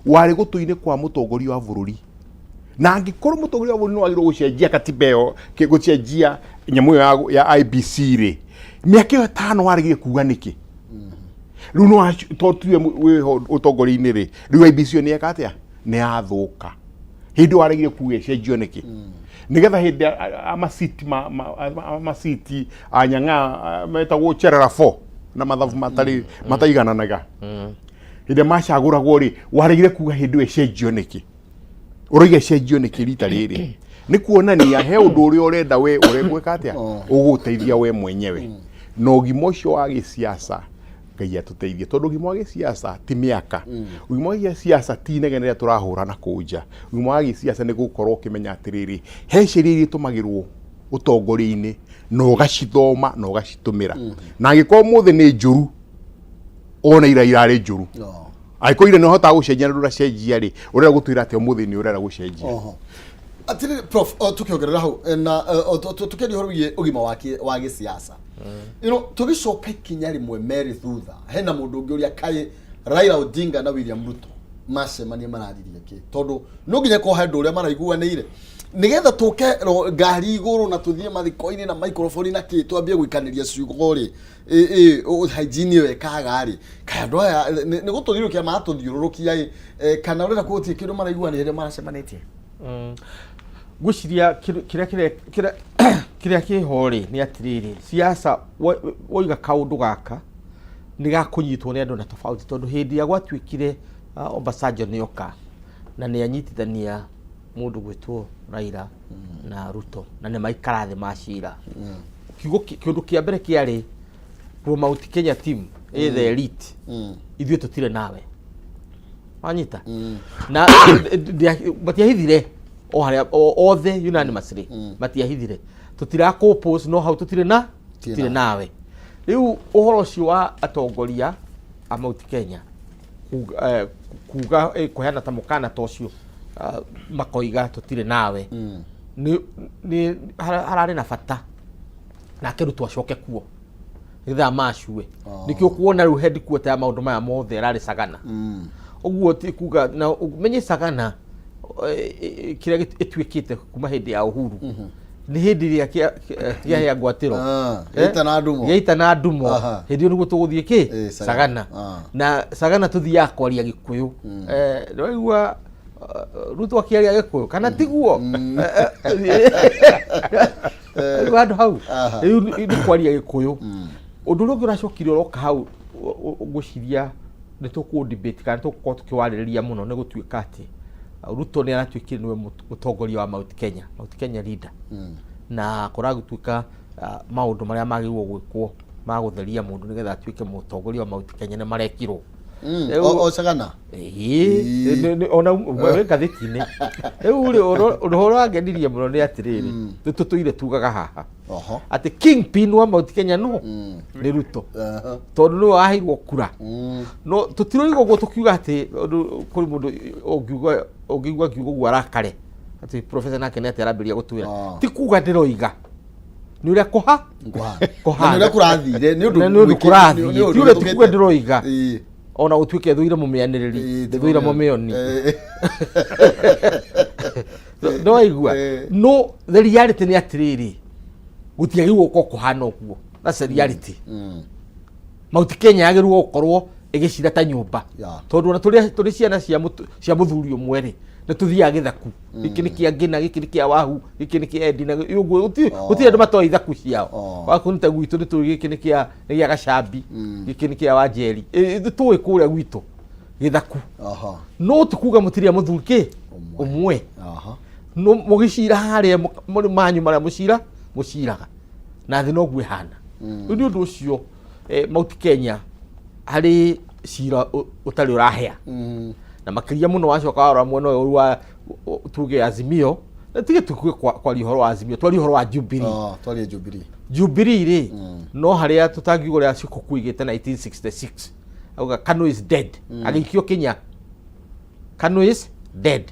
warĩ gũtũ-inĩ kwa mũtongoria wa bũrũri. Na angĩkorwo mũtongoria wa bũrũri nĩ wagĩrĩirwo gũcenjia katiba ĩyo, gũcenjia nyamũ ĩyo ya IEBC rĩ, mĩaka ĩyo 5 waregire kuga nĩkĩ? Rĩu no tondũ tiwe wĩho ũtongoria-inĩ rĩ, rĩu IEBC ĩyo nĩ yeka atĩa? Nĩ yathũka. Hĩndĩ ĩyo waregire kuga ĩcenjio nĩkĩ? Nĩgetha hĩndĩ amaciti amaciti anyang'a metagwo Cherera 4 na mathabu matarĩ mataigananaga, hĩndĩ ĩrĩa macagũragwo rĩ, waregire kuga hĩndĩ ĩyo ĩcenjio nĩkĩ? Ũroiga ĩcenjio nĩkĩ rita rĩrĩ? Nĩ kuonania he ũndũ ũrĩa ũrenda we ũregwĩka atĩa, ũgũteithia we mwenyewe. Na ũgima ũcio wa gĩsiasa, Ngai atũteithie, tondũ ũgima wa gĩsiasa ti mĩaka, ũgima wa gĩsiasa ti inegene rĩrĩa tũrahũra na kũu nja. Ũgima wa gĩsiasa nĩ gũkorwo ũkĩmenya atĩrĩrĩ, he sheria iria itũmagĩrwo ũtongoria-inĩ, na ũgacithoma na ũgacitũmĩra. Na angĩkorwo mũthĩ nĩ njũru, ona ira irarĩ njũru, angĩkorwo ira nĩ ũhotaga gũcenjia na ndũracenjia rĩ, ũrenda gũtwĩra atĩ ũmũthĩ nĩ ũrenda gũcenjia? Oho. Atirĩrĩ prof, tukĩongerera hau na tũkĩaria ũhoro wĩgiĩ ũgima wa gĩsiasa, tũgĩcoka ikinya rĩmwe merĩ thutha, hena mũndũ ũngĩ ũrĩa kaĩ Raila Odinga na William Ruto macemania mararirie kĩ? Tondũ no nginya korwo he ũndũ ũrĩa maraiguanĩire nĩgetha tũke ngari igũrũ na tũthiĩ mathiko-inĩ na microphone na kĩ, twambie gũikanĩria ciugo rĩ, hygiene ĩyo ĩkaga rĩ, kaĩ andũ aya nĩ gũtũthiũrũrũkia maratũthiũrũrũkia ĩ, kana ũrenda kũgũtirĩ kĩndũ maraiguanĩire rĩrĩa maracemanĩtie? Ngwĩciria kĩrĩa kĩho rĩ nĩ atĩrĩrĩ, siasa woiga kaũndũ gaka nĩ gakũnyitwo nĩ andũ na tofauti, tondũ hĩndĩ ĩrĩa gwatuĩkire Obasanjo nĩ oka na nĩ anyitithania mũndũ gwĩtwo Raila na Ruto na nĩ maikara thĩ macira, kiugo kĩũndũ kĩa mbere kĩarĩ pro Mount Kenya team ĩ the elite, ithuĩ tũtirĩ nawe, wanyita na matiahithire o harĩa othe unanimously matiahithire tũtirakũpose, no hau tũtirĩ na tũtirĩ nawe. Rĩu ũhoro ũcio wa atongoria a Mount Kenya kuga kũheana ta mũkana ta ũcio, makoiga tũtirĩ nawe, nĩ hararĩ na bata nake Ruto acoke kuo nĩgetha macue. Nĩkĩo kuona rĩu headquarter ya maũndũ maya mothe ĩrarĩ Sagana. Ũguo ti kuga na ũmenye Sagana kĩrĩa ĩtuĩkĩte kuma hĩndĩ ya Uhuru nĩ hĩndĩ ĩrĩa kĩahĩa ngwatĩro. Gĩaita na ndumo. Gĩaita na ndumo. Hĩndĩ ĩyo nĩguo tũgũthiĩ kĩ Sagana. Sagana. Na Sagana tũthiaga kwaria Gĩkũyũ. Nĩwaigua Ruto akĩaria Gĩkũyũ kana tiguo? Rĩu handũ hau rĩu nĩ kwaria Gĩkũyũ. Ũndũ ũrĩa ũngĩ ũracokire ũroka hau, ngwĩciria nĩ tũkũ debate kana tũgũkorwo tũkĩwarĩrĩria mũno, nĩ gũtuĩka atĩ Ruto nĩ aratuĩkire nĩwe mũtongoria wa Mount Kenya, Mount Kenya leader, na kũragũtuĩka maũndũ marĩa magĩrĩirwo gwĩkwo ma gũtheria mũndũ nĩgetha atuĩke mũtongoria wa Mount Kenya nĩ marekirwo. O Sagana. Ĩĩ, ona wĩ ngathĩti-inĩ rĩu rĩ, ũndũ ũrĩa wangenirie mũno nĩ atĩrĩrĩ, nĩ tũtũire tugaga haha atĩ kingpin wa Mount Kenya no nĩ Ruto, tondũ nĩwe waheirwo kura. No tũtiroiga ũguo tũkiuga atĩ ũndũ kũrĩ mũndũ ũngiuga ũngĩigua ngiuga ũguo arakare atĩ professor nake nĩ atĩ arambĩrĩria gũtwĩra. Ti kuga ndĩroiga. Nĩ ũrĩa kũha Kũhana. Kũhana. Na nĩ ũrĩa kũrathire nĩ ũndũ Na nĩ ũndũ mwĩkĩ- kũrathiĩ. nĩ ũndũ Ti ũrĩa wĩkĩte. tikuga ndĩroiga. Ĩĩ. Ona gũtuĩke thũire mũmĩanĩrĩri, Ĩĩ, ndĩthũire mũmĩoni. Nĩwaigua? No the reality nĩ atĩrĩrĩ, gũtiagĩrĩirwo gũkorwo kũhana ũguo. That's the reality. Mount Kenya yagĩrĩirwo gũkorwo ĩgĩcira ta nyũmba. Tondũ ona tũrĩ ciana cia mũthuri ũmwe rĩ, nĩ tũthiaga gĩthaku. Gĩkĩ nĩ kĩa Ngĩna, gĩkĩ nĩ kĩa Wahu, gĩkĩ nĩ kĩa Endi, na ũguo gũtirĩ andũ matoĩ ithaku ciao. Waku nĩ ta gwitũ nĩ tũĩ gĩkĩ nĩ kĩa Gacambi, gĩkĩ nĩ kĩa Wanjeri. Nĩ tũĩ kũrĩa gwitũ gĩthaku. No ti kuga mũtirĩ a mũthuri kĩ ũmwe. No mũgĩcira harĩa mũrĩ manyu marĩa mũciraga. Na thĩ noguo ĩhana. Rĩu nĩ ũndũ ũcio Mount Kenya harĩ cira ũtarĩ ũrahĩa. Na makĩria mũno wacoka warora mwena ũyũ wa tuge Azimio, na tige tukue kwaria ũhoro wa Azimio, twarie ũhoro wa Jubilee. Twarie Jubilee. Jubilee rĩ, no harĩa tũtangiuga ũrĩa Shikuku igĩte 1966, auga Kanu is dead. Agĩikio Kenya. Kanu is dead.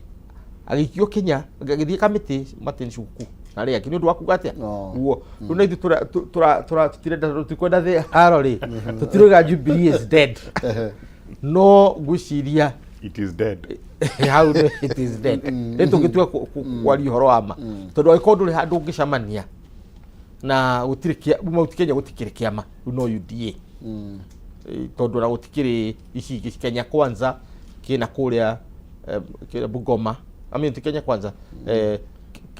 Agĩikio Kenya, agĩthiĩ kamĩtĩ Martin Shikuku na arĩa angĩ nĩ ũndũ wa kuga atĩa? Guo. Rĩu na ithuĩ tũtirenda, tũtikwenda thĩ haro rĩ, tũtirauga Jubilee is dead. No ngwĩciria it is dead. Hau nĩ it is dead. Rĩu tũngĩtua kwaria ũhoro wa ma, tondũ angĩkorwo ndũrĩ handũ ũngĩcemania na gũtirĩ kĩa Mount Kenya, gũtikĩrĩ kĩama rĩu no UDA. Tondũ ona gũtikĩrĩ ici ingĩ Kenya Kwanza kĩna kũrĩa, kĩrĩa Bungoma, I mean, ti Kenya Kwanza,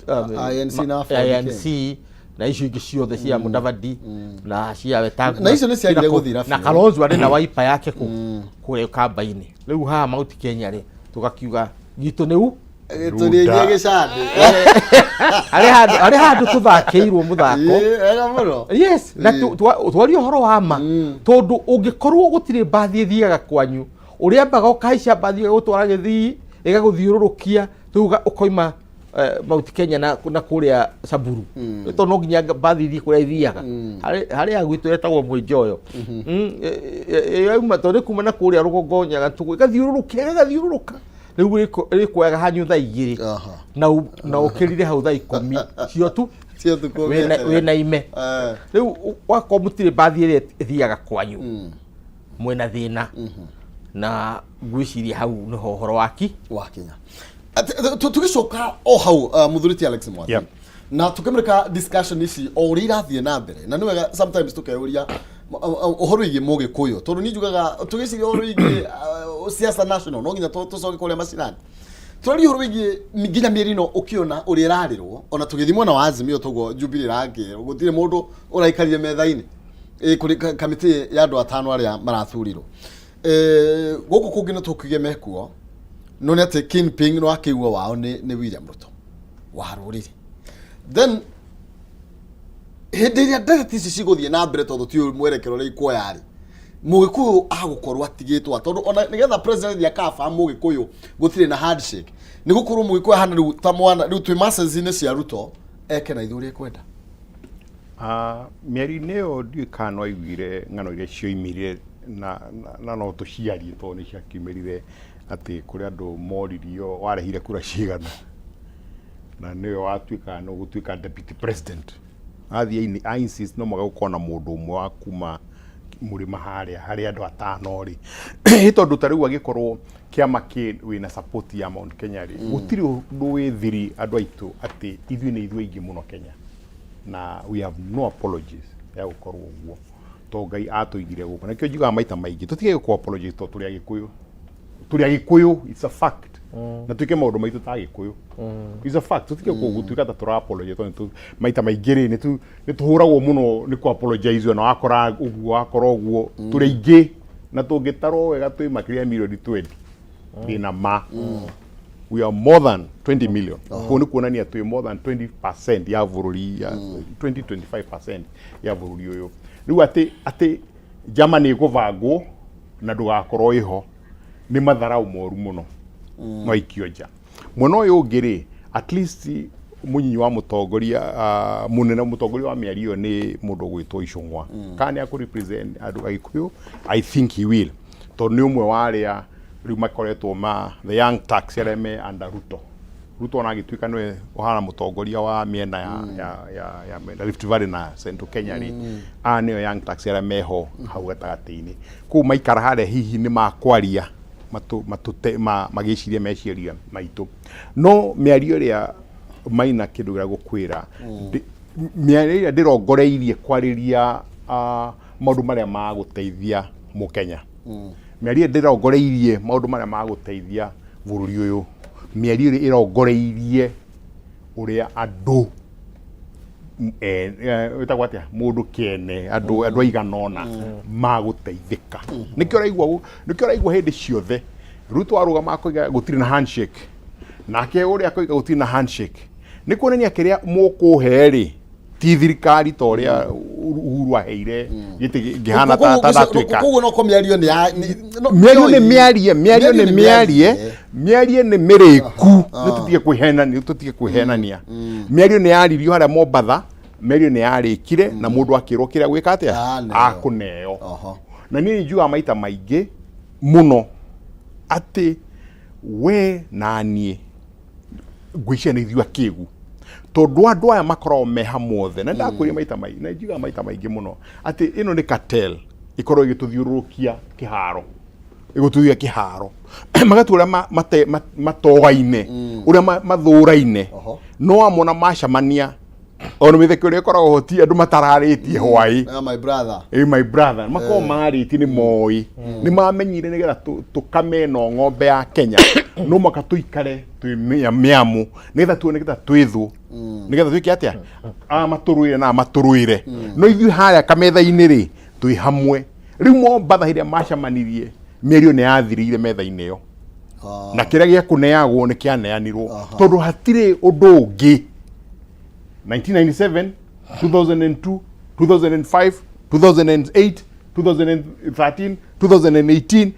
INC na Ford INC na icio ingĩ ciothe cia Mudavadi na cia Wetangula. Na icio nĩ ciagire gũthira na biũ. Kalonzo arĩ na waipa yake kũrĩa kamba-inĩ. Rĩu haha Mount Kenya rĩ, tũgakiuga gitũ nĩ u Tũrĩgie gĩcandĩ. Harĩ handũ tũthakĩirwo mũthako. Ĩĩ, wega mũno. Yes, na twarie ũhoro wa ma, tondũ ũngĩkorwo gũtirĩ mbathi ĩthiaga kwanyu, ũrĩambaga ũkahaica mbathi ĩgagũtwara Gĩthii, ĩgagũthiũrũrũkia, rĩu ũkoima Mount Kenya na kũrĩa Samburu. Tondũ no nginya mbathi ithiĩ kũrĩa ithiaga. Harĩa gwitũ etagwo Mwĩnjoyo. Yauma tondũ kuma na kũrĩa rũgongo Nyagatũgũ, ĩgathiũrũrũka, ĩgathiũrũrũka. Rĩu ĩkuoyaga hanyu thaa igĩrĩ. Na ũkĩrire hau thaa ikũmi. Cio tu. Cio tu kũu gĩeterera. Wĩna ime. Rĩu wakorwo mũtirĩ mbathi ĩrĩa ĩthiaga kwanyu, mwĩna thĩna. Na ngwĩciria hau nĩho ũhoro waki wakinya. Tũgĩcoka o hau, mũthuri ti Alex Mwathi. Na tũkĩmũrĩka discussion ici o ũrĩa irathiĩ na mbere, na nĩ wega sometimes tũkeyũria ũhoro wĩgiĩ Mũgĩkũyũ, tondũ niĩ njugaga tũgĩciria ũhoro wĩgiĩ siasa national, no nginya tũcoke kũrĩa macinani. Tũraria ũhoro wĩgiĩ nginya mĩeri ĩno ũkĩona ũrĩa ĩrarĩrwo, ona tũgĩthiĩ mwena wa Azimio toguo Jubilee ĩrakĩrwo, gũtirĩ mũndũ ũraikarire metha-inĩ. Kũrĩ kamĩtĩ ya andũ atano arĩa marathurirwo. Gũkũ kũngĩ nĩ tũkiuge mekuo, no nĩ atĩ kingpin no akĩigua wao nĩ William Ruto wa rũrĩrĩ. Then hĩndĩ ĩrĩa ndereti ici cigũthiĩ na mbere, tondũ ti mwerekero ũrĩa ikuoya rĩ, Mũgĩkũyũ agũkorwo atigĩtwo, tondũ ona nĩgetha president akaba Mũgĩkũyũ gũtirĩ na handshake, nĩ gũkorwo Mũgĩkũyũ ahana rĩu ta mwana rĩu twĩ masses-inĩ cia Ruto, eke na ithuĩ ũrĩa ekwenda. Mĩario-inĩ ĩyo ndiũĩ kana no aiguire ng'ano iria cioimire na no tũciarie tondũ nĩ ciakiumĩrire atĩ kũrĩ andũ moririo warehire kura cigana na nĩwe watuĩka nĩ ũgũtuĩka deputy president. Athiĩ a insist no mũhaka gũkorwo na mũndũ ũmwe wa kuma mũrĩma harĩa harĩ andũ atano rĩ, ĩ tondũ ta rĩu angĩkorwo kĩama kĩ wĩna support ya Mount Kenya rĩ, gũtirĩ ũndũ wĩ thiri andũ aitũ atĩ ithuĩ nĩ ithuĩ aingĩ mũno Kenya, na we have no apologies ya gũkorwo ũguo tondũ Ngai atũigire gũkũ. Nakĩo njugaga maita maingĩ tũtige gũ apologize tondũ tũrĩ Agĩkũyũ, tũrĩ Agĩkũyũ, it's a fact, na twĩke maũndũ maitũ ta Agĩkũyũ, it's a fact. Tũtige gũtuĩka ta tũra apologize tondũ maita maingĩ rĩ nĩ tũhũragwo mũno nĩ kũ apologize, na wakora ũguo wakora ũguo. Tũrĩ aingĩ na tũngĩtarwo wega twĩ makĩria ya mirioni 20, ndĩna ma we are more than 20 million. Kũu nĩ kuonania twĩ more than 20% ya bũrũri, ya 20 25% ya bũrũri ũyũ. Rĩu atĩ njama nĩ ĩkũbangwo na ndũgakorwo ĩho nĩ matharau moru mũno, no aikio nja. Mwena ũyũ ũngĩ rĩ, at least mũnyinyi wa mũtongoria, mũnene mũtongoria wa mĩario ĩyo nĩ mũndũ ũgwĩtwo Icũng'wa. Kana nĩ akũ represent andũ Agĩkũyũ? I think he will, tondũ nĩ ũmwe wa arĩa rĩu makoretwo ma the young Turks arĩa me under Ruto. Ruto ona agĩtuĩka nĩwe ũhana mũtongoria wa mĩena ya, ya, ya, ya, ya Rift Valley na Central Kenya rĩ, aya nĩo Young Turks arĩa meho hau gatagatĩ-inĩ. Kũu maikara harĩa hihi nĩ makwaria matũ, matũte, ma, magĩciria meciria maitũ. No mĩario ĩrĩa Maina kĩndũ gĩa gũkwĩra, mĩario ĩrĩa ndĩrongoreirie kwarĩria maũndũ marĩa magũteithia Mũkenya. Mĩario ĩrĩa ndĩrongoreirie maũndũ marĩa magũteithia bũrũri ũyũ, mĩario ĩrĩa ĩrongoreirie ũrĩa andũ ĩtagwo atĩa, mũndũ kĩene, andũ andũ aigana ũna magũteithĩka. Nĩkĩo ũraigua nĩkĩo ũraigua hĩndĩ ciothe Ruto arũgama akoiga gũtirĩ na handshake, nake ũrĩa akoiga gũtirĩ na handshake, nĩ kuonania kĩrĩa mũkũhe rĩ ti thirikari ta ũrĩa Uhuru aheire gĩtĩ ngĩhana ta ta ndatuĩka. Koguo no ko mĩario nĩ ya mĩario nĩ mĩarie, mĩario nĩ mĩarie, mĩario nĩ mĩrĩku, nĩ tũtige kwĩhenania, tũtige kwĩhenania. Mĩario nĩ yaririo harĩa Mombatha, mĩario nĩ yarĩkire na mũndũ akĩrwo kĩrĩa gwĩka atĩa Aneo. akũneo. Na niĩ njugaga maita maingĩ mũno atĩ we na niĩ ngwĩciria nĩ ithuĩ akĩgu, tondũ andũ aya makoragwo me hamwe othe, na ndakwĩria maita maingĩ, na njugaga maita maingĩ mũno atĩ ĩno nĩ cartel ĩkorwo ĩgĩtũthiũrũrũkia kĩharo, ĩgũtũthiũrũrũkia kĩharo, magatua ũrĩa matogaine, ũrĩa mathũraine, no amona macemania ona mĩtheko ĩrĩa ĩkoragwo ho ti andũ matararĩtie hwaĩ. Ah, my brother. Ĩ my brother, makorwo marĩtie nĩ moĩ, nĩ mamenyire nĩgetha tũkame ĩno ng'ombe ya Kenya no mũhaka tũikare twĩ mĩamũ nĩgetha tuone nĩgetha twĩ thũ, nĩgetha twĩke atĩa, aya matũrũĩre na aya matũrũĩre, no ithuĩ harĩa kametha-inĩ rĩ twĩ hamwe. Rĩu Mombatha hĩndĩ ĩrĩa macemanirie mĩario nĩ yathirĩire metha-inĩ ĩyo, na kĩrĩa gĩakũneagwo nĩ kĩaneanirwo, tondũ hatirĩ ũndũ ũngĩ. 1997, 2002, 2005, 2008, 2013, 2018,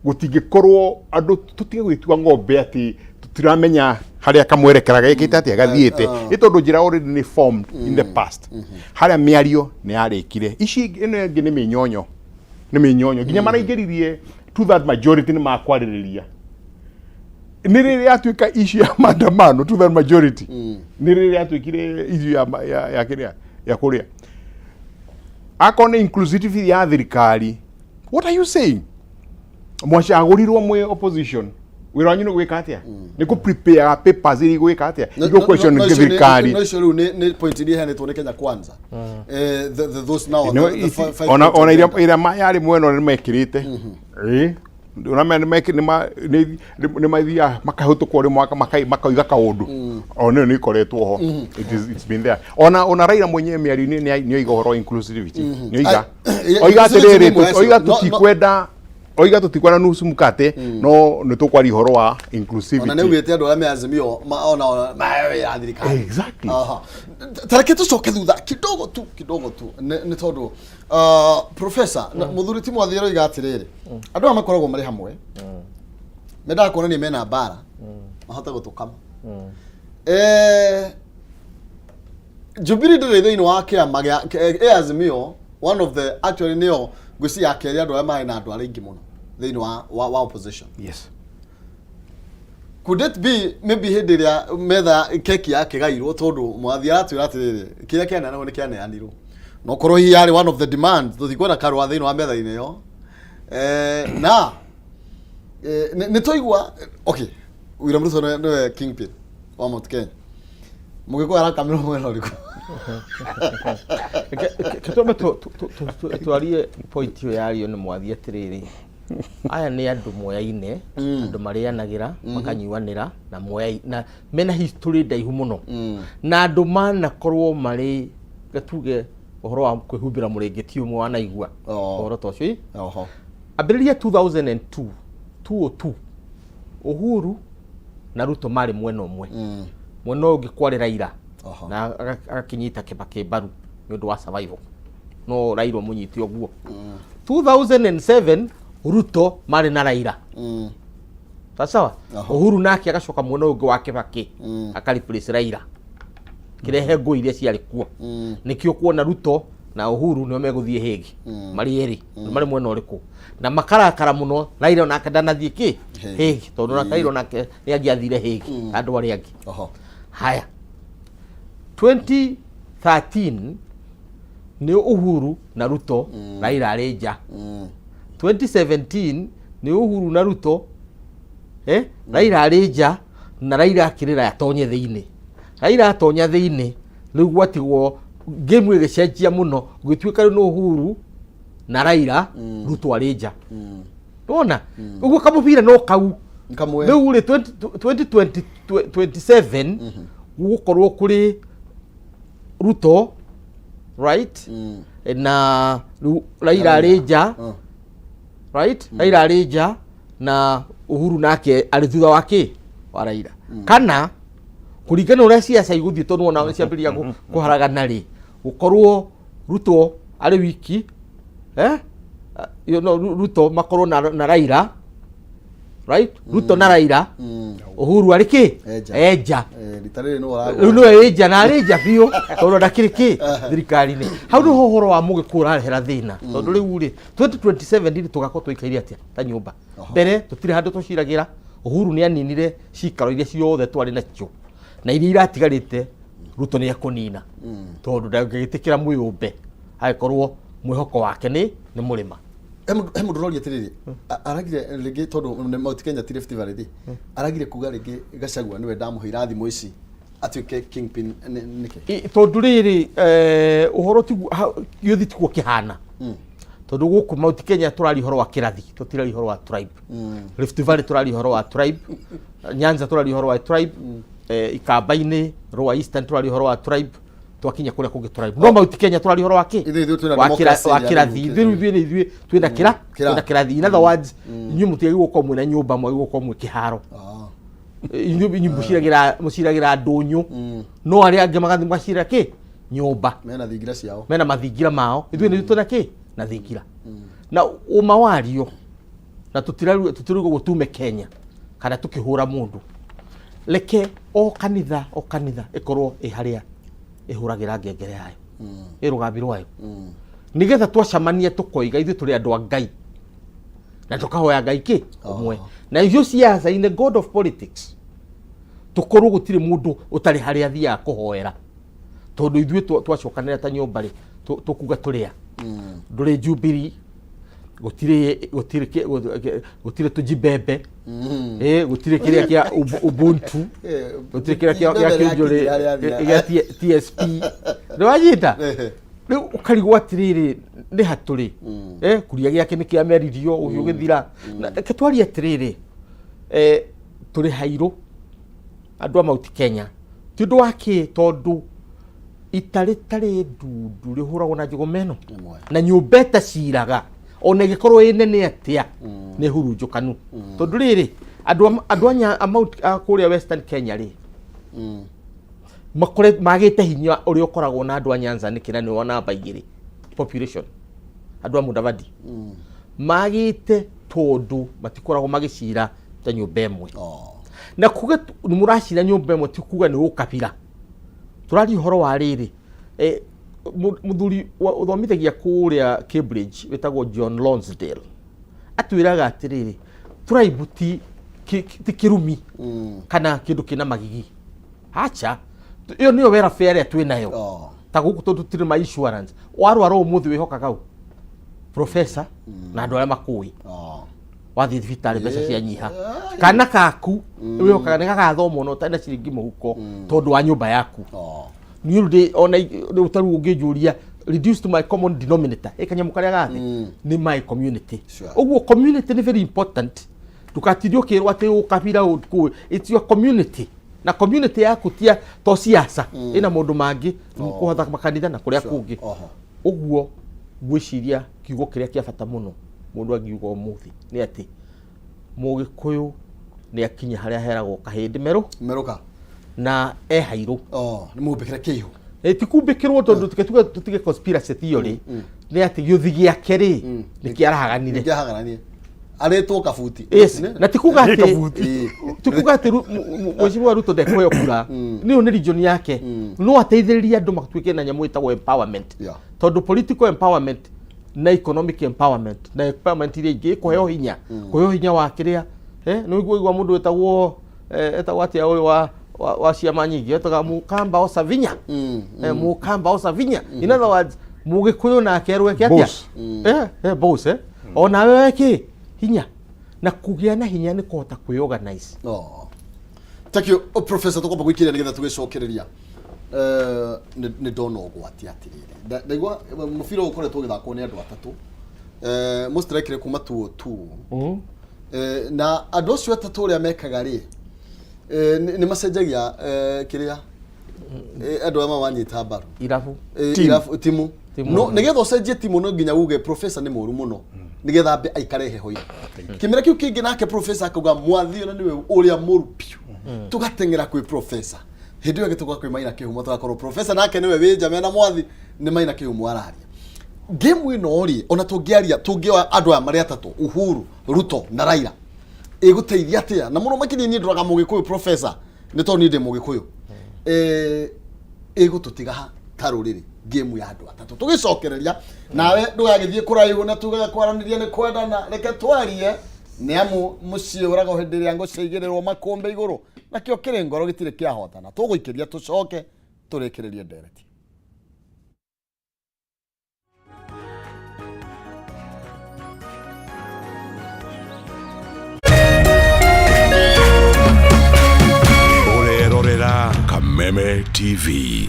gũtingĩkorwo andũ tũtige gwĩtua ng'ombe atĩ tũtiramenya harĩa kamwerekera gekĩte atĩa gathiĩte, nĩ tondũ njĩra already nĩ formed in the past, harĩa mĩario nĩ yarĩkire. Ici ĩno ĩngĩ nĩ mĩnyonyo, nĩ mĩnyonyo nginya maraingĩririe two third majority nĩ makwarĩrĩria nĩ rĩrĩa yatuĩka issue ya maandamano. Two third majority nĩ rĩrĩa yatuĩkire issue ya, ya, ya kĩrĩa ya kũrĩa akorwo nĩ inclusivity ya thirikari. What are you saying? Mwacagũrirwo mwĩ opposition, wĩra wanyu nĩ gwĩka atĩa? Nĩ kũ prepare papers iria igwĩka atĩa, igũ question thirikari. No icio rĩu nĩ point iria iheanĩtwo nĩ Kenya Kwanza. Those now No, the five ona point ona iria agenda. Iria yarĩ mwena ũrĩa nĩmekĩrĩte, ĩĩ, ona me nĩ mathiaga makahĩtũkwo rĩmwe makoiga kaũndũ o nĩyo nĩ ikoretwo ho. It's been there. Ona Raila mwenyewe mĩario-inĩ nĩ oiga ũhoro wa inclusivity, nĩ oiga oiga Inclusivity atĩrĩrĩ nĩ ĩmwe oiga yacio. No, tũtikwenda, oiga tũtikwenda nusu mkate, no nĩ tũkwaria ũhoro wa Ona nĩ inclusivity. augĩte andũ arĩa me Azimio ona ya thirikari. Exactly. Tareke tũcoke thutha kidogo tu, kidogo tu, nĩ tondũ professor mũthuri ti Mwathi aroiga atĩrĩrĩ, andũ aya makoragwo marĩ hamwe, mendaga kuonania mena mbara mahote gũtũkama. Jubilee ndĩrĩ thĩinĩ wa kĩama gĩa Azimio, one of the, actually nĩyo ngwĩciria ya kerĩ andũ arĩa marĩ na andũ arĩa aingĩ mũno thĩinĩ wa opposition. Could it be maybe hĩndĩ ĩrĩa metha keki yakĩgairwo, tondũ Mwathi aratwĩra atĩrĩrĩ, kĩrĩa kĩaneanirwo nĩ kĩaneanirwo, no korwo hihi yarĩ one of the demands tũtikwenda karũa thĩinĩ wa metha-inĩ ĩyo, na nĩ twaigua, okay, William Ruto nĩwe kingpin wa Mount Kenya, Mũgĩkũyũ arakamĩrwo mwena ũrĩkũ? Reke twambe twarie point ĩyo yario nĩ Mwathi atĩrĩrĩ, aya nĩ andũ moyaine, andũ marĩanagĩra, makanyuanĩra na moyai na mena history ndaihu mũno, na andũ manakorwo marĩ gatuge ũhoro wa kwĩhumbĩra mũrĩngĩti ũmwe wanaigua ũhoro ta ũcio ĩ? Ambĩrĩria 2002, 202, Uhuru na Ruto marĩ mwena ũmwe, mwena ũyũ ũngĩ kwarĩ Raila na agakĩnyita Kibaki mbaru nĩ ũndũ wa survival, no Raila mũnyite ũguo. 2007 Ruto marĩ na Raila, sawa. Uhuru nake agacoka mwena ũyũ ũngĩ wa Kibaki, aka replace Raila, kĩrehe ngũi iria ciarĩ kuo. Nĩkĩo kuona Ruto Na Uhuru nĩo megũthiĩ Hague marĩ erĩ, marĩ mwena ũrĩkũ, na makarakara mũno. Raila onake ndanathiĩ kĩ Hague. Hague, tondũ na Raila onake nĩ angĩathire Hague andũ arĩa angĩ. Haya, 2013 nĩ Uhuru na Ruto, Raila arĩ nja. 2017 nĩ Uhuru na Ruto, Raila arĩ nja, na Raila akĩrĩra atonye thĩinĩ. Raila atonya thĩinĩ, rĩu gwatigwo game ĩgĩcenjia mũno, gũgĩtuĩka rĩu nĩ Uhuru na Raila, Ruto arĩ nja. Wona ũguo kamũbira no kau. Kamwe. Rĩu rĩ 2027 gũgũkorwo kũrĩ Ruto, right, na rĩu Raila arĩ nja. Right, Raila arĩ nja na Uhuru nake arĩ thutha wa kĩ wa Raila, kana kũringana na ũrĩa ciaca igũthiĩ, tondũ wona nĩ ciambĩrĩria kũharagana rĩ, gũkorwo Ruto arĩ wiki, Ruto makorwo na Raila, right, Ruto na Raila, Uhuru arĩ kĩ? Enja. Enja. Rita rĩrĩ nĩwe ũragũra. Rĩu nĩwe ĩnja na arĩ nja biũ, tondũ ndakĩrĩ kĩ thirikari-inĩ. Hau nĩho ũhoro wa mũgĩkũyũ ũrarehera thĩna, tondũ rĩu rĩ 2027 rĩ tũgakorwo tũikaire atĩa ta nyũmba? Mbere tũtirĩ handũ tũciragĩra. Uhuru nĩ aninire cikaro iria ciothe twarĩ nacio, na iria iratigarĩte Ruto nĩ ekũnina, tondũ ndangĩgĩtĩkĩra mwĩyũmbe agĩkorwo mwĩhoko wake nĩ mũrĩma. He mũndũ ũroria atĩrĩrĩ, aragire rĩngĩ tondũ nĩ Mount Kenya ti Rift Valley rĩ, aragire kuga rĩngĩ Gachagua nĩwe ndamũhe irathimo ici atuĩke kingpin nĩkĩ? Tondũ rĩrĩ, ũhoro tiguo gĩũthi tiguo kĩhana, tondũ gũkũ Mount Kenya tũraria ũhoro wa kĩrathi, tũtiraria ũhoro wa tribe. Rift Valley tũraria ũhoro wa tribe, Nyanza tũraria ũhoro wa tribe, Ikamba-inĩ, Lower Eastern tũraria ũhoro wa tribe, twakinya kũrĩa kũngĩ tribe, no Mount Kenya tũraria ũhoro wa kĩ? Ithuĩ twĩna Wa democracy wa ĩrĩa kĩrathi. rĩu Ithuĩ rĩu ithuĩ nĩ ithuĩ twĩna kĩra Kĩra. twĩna kĩrathi. In other words, inyuĩ mũtiagĩrĩirwo gũkorwo mwĩna nyũmba, mwagĩrĩirwo gũkorwo mwĩ kĩharo. Inyuĩ mũciragĩra ndũnyũ, no arĩa angĩ magathiĩ magacira kĩ nyũmba. Mena thingira ciao. Mena mathingira mao. Ithuĩ nĩ twĩna kĩ na thingira na ũma wario, na tũtirauga ũguo tume Kenya kana tukĩhũra mũndũ. Reke o kanitha ĩkorwo ĩ harĩa ĩhũragĩra ngengere yayo, ĩ rũgambi rwayo, nĩgetha twacemania tũkoiga ithuĩ tũrĩ andũ a Ngai na tũkahoya Ngai kĩ ũmwe, na ithuĩ ciaca in the god of politics tũkorwo gũtirĩ mũndũ ũtarĩ harĩa athiaga kũhoera, tondũ ithuĩ twacokanĩra ta nyũmba rĩ, tũkuga tũrĩa ndũrĩ Jubilee, gũtirĩ tũjibembe, gũtirĩ kĩrĩa kĩa Ubuntu, gũtirĩ kĩrĩa kĩa Mbembe kĩnjũrĩ nĩyakinyire harĩa athira. gĩa TSP nĩwanyita. Rĩu ũkarigwo atĩrĩrĩ, nĩ hatũrĩ kuria gĩake nĩ kĩameririo ũhiũ gĩthira. Na reke twarie atĩrĩrĩ, tũrĩ hairũ andũ a Mount Kenya, ti ũndũ wa kĩ, tondũ ita rĩtarĩ ndundu rĩhũragwo na njũgũma ĩno. Ĩmwe. Na nyũmba ĩtaciraga ona ĩgĩkorwo ĩ nene atĩa nĩ hurunjũkanu, tondũ rĩrĩ andũ a a kũrĩa Western Kenya rĩ, makore magĩte hinya ũrĩa ũkoragwo na andũ a Nyanza nĩkĩ, na nĩo namba 2 population? Andũ a Mudavadi magĩte tondũ matikoragwo magĩcira ta nyũmba ĩmwe. Na kuga nĩ mũracira nyũmba ĩmwe ti kuga nĩ ũkabira. Tũraria ũhoro wa rĩrĩ, mũthuri ũthomithagia kũrĩa Cambridge wĩtagwo John Lonsdale atwĩraga atĩrĩrĩ, tribe ti kĩrumi kana kĩndũ kĩna magigi, acha, ĩyo nĩyo welfare ĩrĩa twĩ nayo. Ta gũkũ tondũ tũtirĩ ma insurance, warwara ũmũthĩ wĩhokaga ũ? Professor na andũ arĩa makũĩ. Wathiĩ thibitarĩ mbeca cianyiha, kana kaku wĩhokaga nĩ gagathoma ona ũtarĩ na ciringi mũhuko tondũ wa nyũmba yaku. Niĩ rĩu ona rĩu ta rĩu ũngĩnjũria reduce to my common denominator, ĩ kanyamũ karĩa gathĩ nĩ my community. Ũguo community nĩ very important. Ndũgatinde ũkĩrwo atĩ ũkabira kũ, it's your community, na community yaku tia to siasa, ĩna maũndũ mangĩ, kũhotha makanitha na kũrĩa kũngĩ. Ũguo ngwĩciria kiugo kĩrĩa kĩa bata mũno mũndũ angiuga ũmũthĩ nĩ atĩ mũgĩkũyũ nĩ akinya harĩa heragwo kahĩndĩ merũ. Merũka. Na ehairũ. Nĩ mũmbĩkĩre kĩihũ. Ti kumbĩkĩrwo, tondũ tuge tũtige conspiracy theory, nĩ atĩ gĩũthi gĩake rĩ nĩ kĩarahaganire. Nĩkĩahagaranie. Arĩtwo kabuti. Yes, na ti kuga Nĩ atĩ kabuti. ti kuga atĩ Mheshimiwa Ruto ndekũheo kura, nĩ ũyũ nĩ region yake, no ateithĩrĩrie andũ matuĩke na nyamũ ĩtagwo empowerment, tondũ political empowerment na economic empowerment na empowerment iria ingĩ, kũheo hinya, kũheo hinya wa kĩrĩa, nĩ ũiguaigua mũndũ wĩtagwo, etagwo atĩa ũyũ wa ciama nyingĩ, etaga Mũkamba Osavinya, Mũkamba Osavinya. In other words, Mũgĩkũyũ nake erwo eke atĩa? Boss. Boss, onawe weke hinya, na kũgĩa na hinya nĩ kũhota kwĩorganize. Oh. Thank you, oh, Professor. Tũkwamba gwĩkĩria nĩgetha tũgĩcokereria. Nĩ ndona ũgwati atĩrĩrĩ. Ndaigua mũbira ũyũ ũkoretwo ũgĩthakwo nĩ andũ atatũ. Most likely kuma 202. Na andũ acio atatũ ũrĩa mekaga rĩ, nĩ macenjagia, kĩrĩa, andũ aya mamanyita mbaru. Irabu. Timu. Irabu, timu. Timu. No nigetha ũcenjie timu no nginya uge professor nĩ mũru mũno, nigetha ambe aikare heho-inĩ kĩmera kĩu kĩngĩ, nake professor akauga mwathi ona nĩwe ũrĩa mũru biũ, tũgateng'era kwĩ professor. Hĩndĩ ĩyo ĩngĩ tũgoka kwĩ Maina Kĩhumo, tũgakorwo professor nake nĩwe wĩ nja mena mwathi, nĩ Maina Kĩhumo araria. Game ĩno rĩ, ona tũngĩaria, tũngĩoya andũ aya marĩ atatũ, Uhuru, Ruto na Raila, ĩgũteithia atĩa? Na mũno makĩria niĩ ndoraga Mũgĩkũyũ, professor, nĩ tondũ niĩ ndĩ Mũgĩkũyũ. Ĩgũtũtiga ha ta rũrĩrĩ, game ya andũ atatũ? Tũgĩcokereria nawe, ndũgagĩthiĩ kũraihu, na tugaga kwaranĩria nĩ kwendana. Reke twarie, nĩ amu mũciĩ ũragwo hĩndĩ ĩrĩa ngo ciaigĩrĩrwo makũmbĩ igũrũ, nakĩo kĩrĩ ngoro gĩtirĩ kĩahotana. Tũgũikĩria, tũcoke tũrĩkĩrĩrie ndereti. Ũrerorera Kameme TV.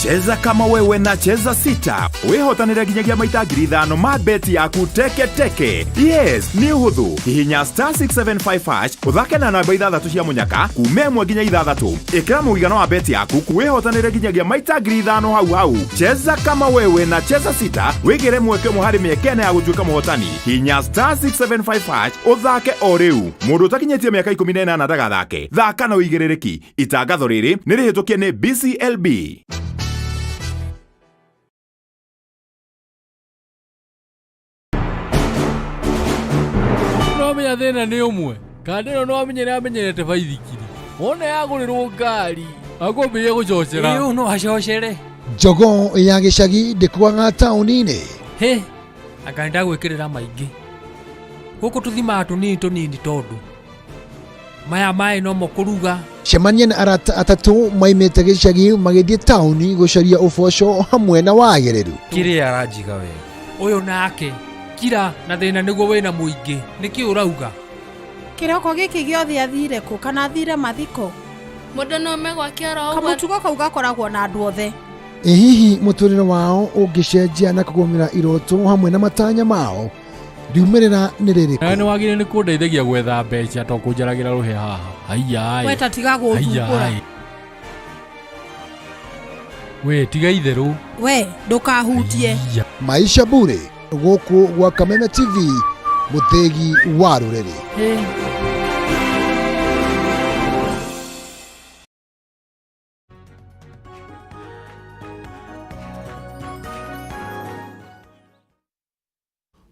Cheza kama wewe na Cheza Sita wĩhotanĩre nginyagia maita 5,000 ma beti yaku teke teke. Yes, nĩ ũhũthũ. Hihinya *675# ũthake na namba ithathatũ cia mũnyaka kuma 1 nginya 6. Ĩkĩra mũigana wa beti yaku, wĩhotanĩre nginyagia maita 5,000 hau hau. Cheza kama wewe na Cheza Sita, wĩgĩre mweke ũmwe harĩ mĩeke 4 ya gũtuĩka mũhotani. Hinya *675# ũthake o rĩu. Mũndũ ũtakinyĩtie mĩaka 18 ndagathake. Thaka na ũigĩrĩrĩki. Itangatho rĩrĩ nĩ rĩhĩtũkie nĩ BCLB. No menya thĩna nĩ ũmwe, kanda ĩno no amenye nĩ amenyerete baithikiri, wona yagũrĩrwo ngari akwambĩrĩria gũcocera. Ĩĩ, no acocere. Jogoo ya gĩcagi ndĩkuaga taũni-inĩ. Hĩ, anga nĩndagwĩkĩrĩra maingĩ gũkũ, tũthimaga tũnini tũnini tondũ maya maĩ nomo kũruga. Cemania na arata atatũ maimĩte gĩcagi magĩthiĩ taũni gũcaria ũboco hamwe na wagĩrĩru. Kĩrĩa aranjiga wega ũyũ nake kira na thĩna nĩguo wĩna mũingĩ, nĩkĩ ũrauga? Kĩroko gĩkĩ gĩothe athire kũ? Kana athire mathiko? Mũndũ no ume gwake oro ũguo. Kamũtugo kau gakoragwo na andũ othe. Ĩ hihi mũtũrĩre wao ũngĩcenjia na kũgũmĩra iroto hamwe na matanya mao, riumĩrĩra nĩ Nawe rĩrĩkũ? nĩ wagĩrĩire nĩ kũndeithagia gwetha mbeca, to kũnjaragĩra rũhĩa haha. Haiya. We ta tiga gũthumbũra. We tiga itherũ. We ndũkahutie. Haiya. Maisha Bure, gũkũ gwa Kameme TV, mũthĩgi wa rũrĩrĩ. Hĩ.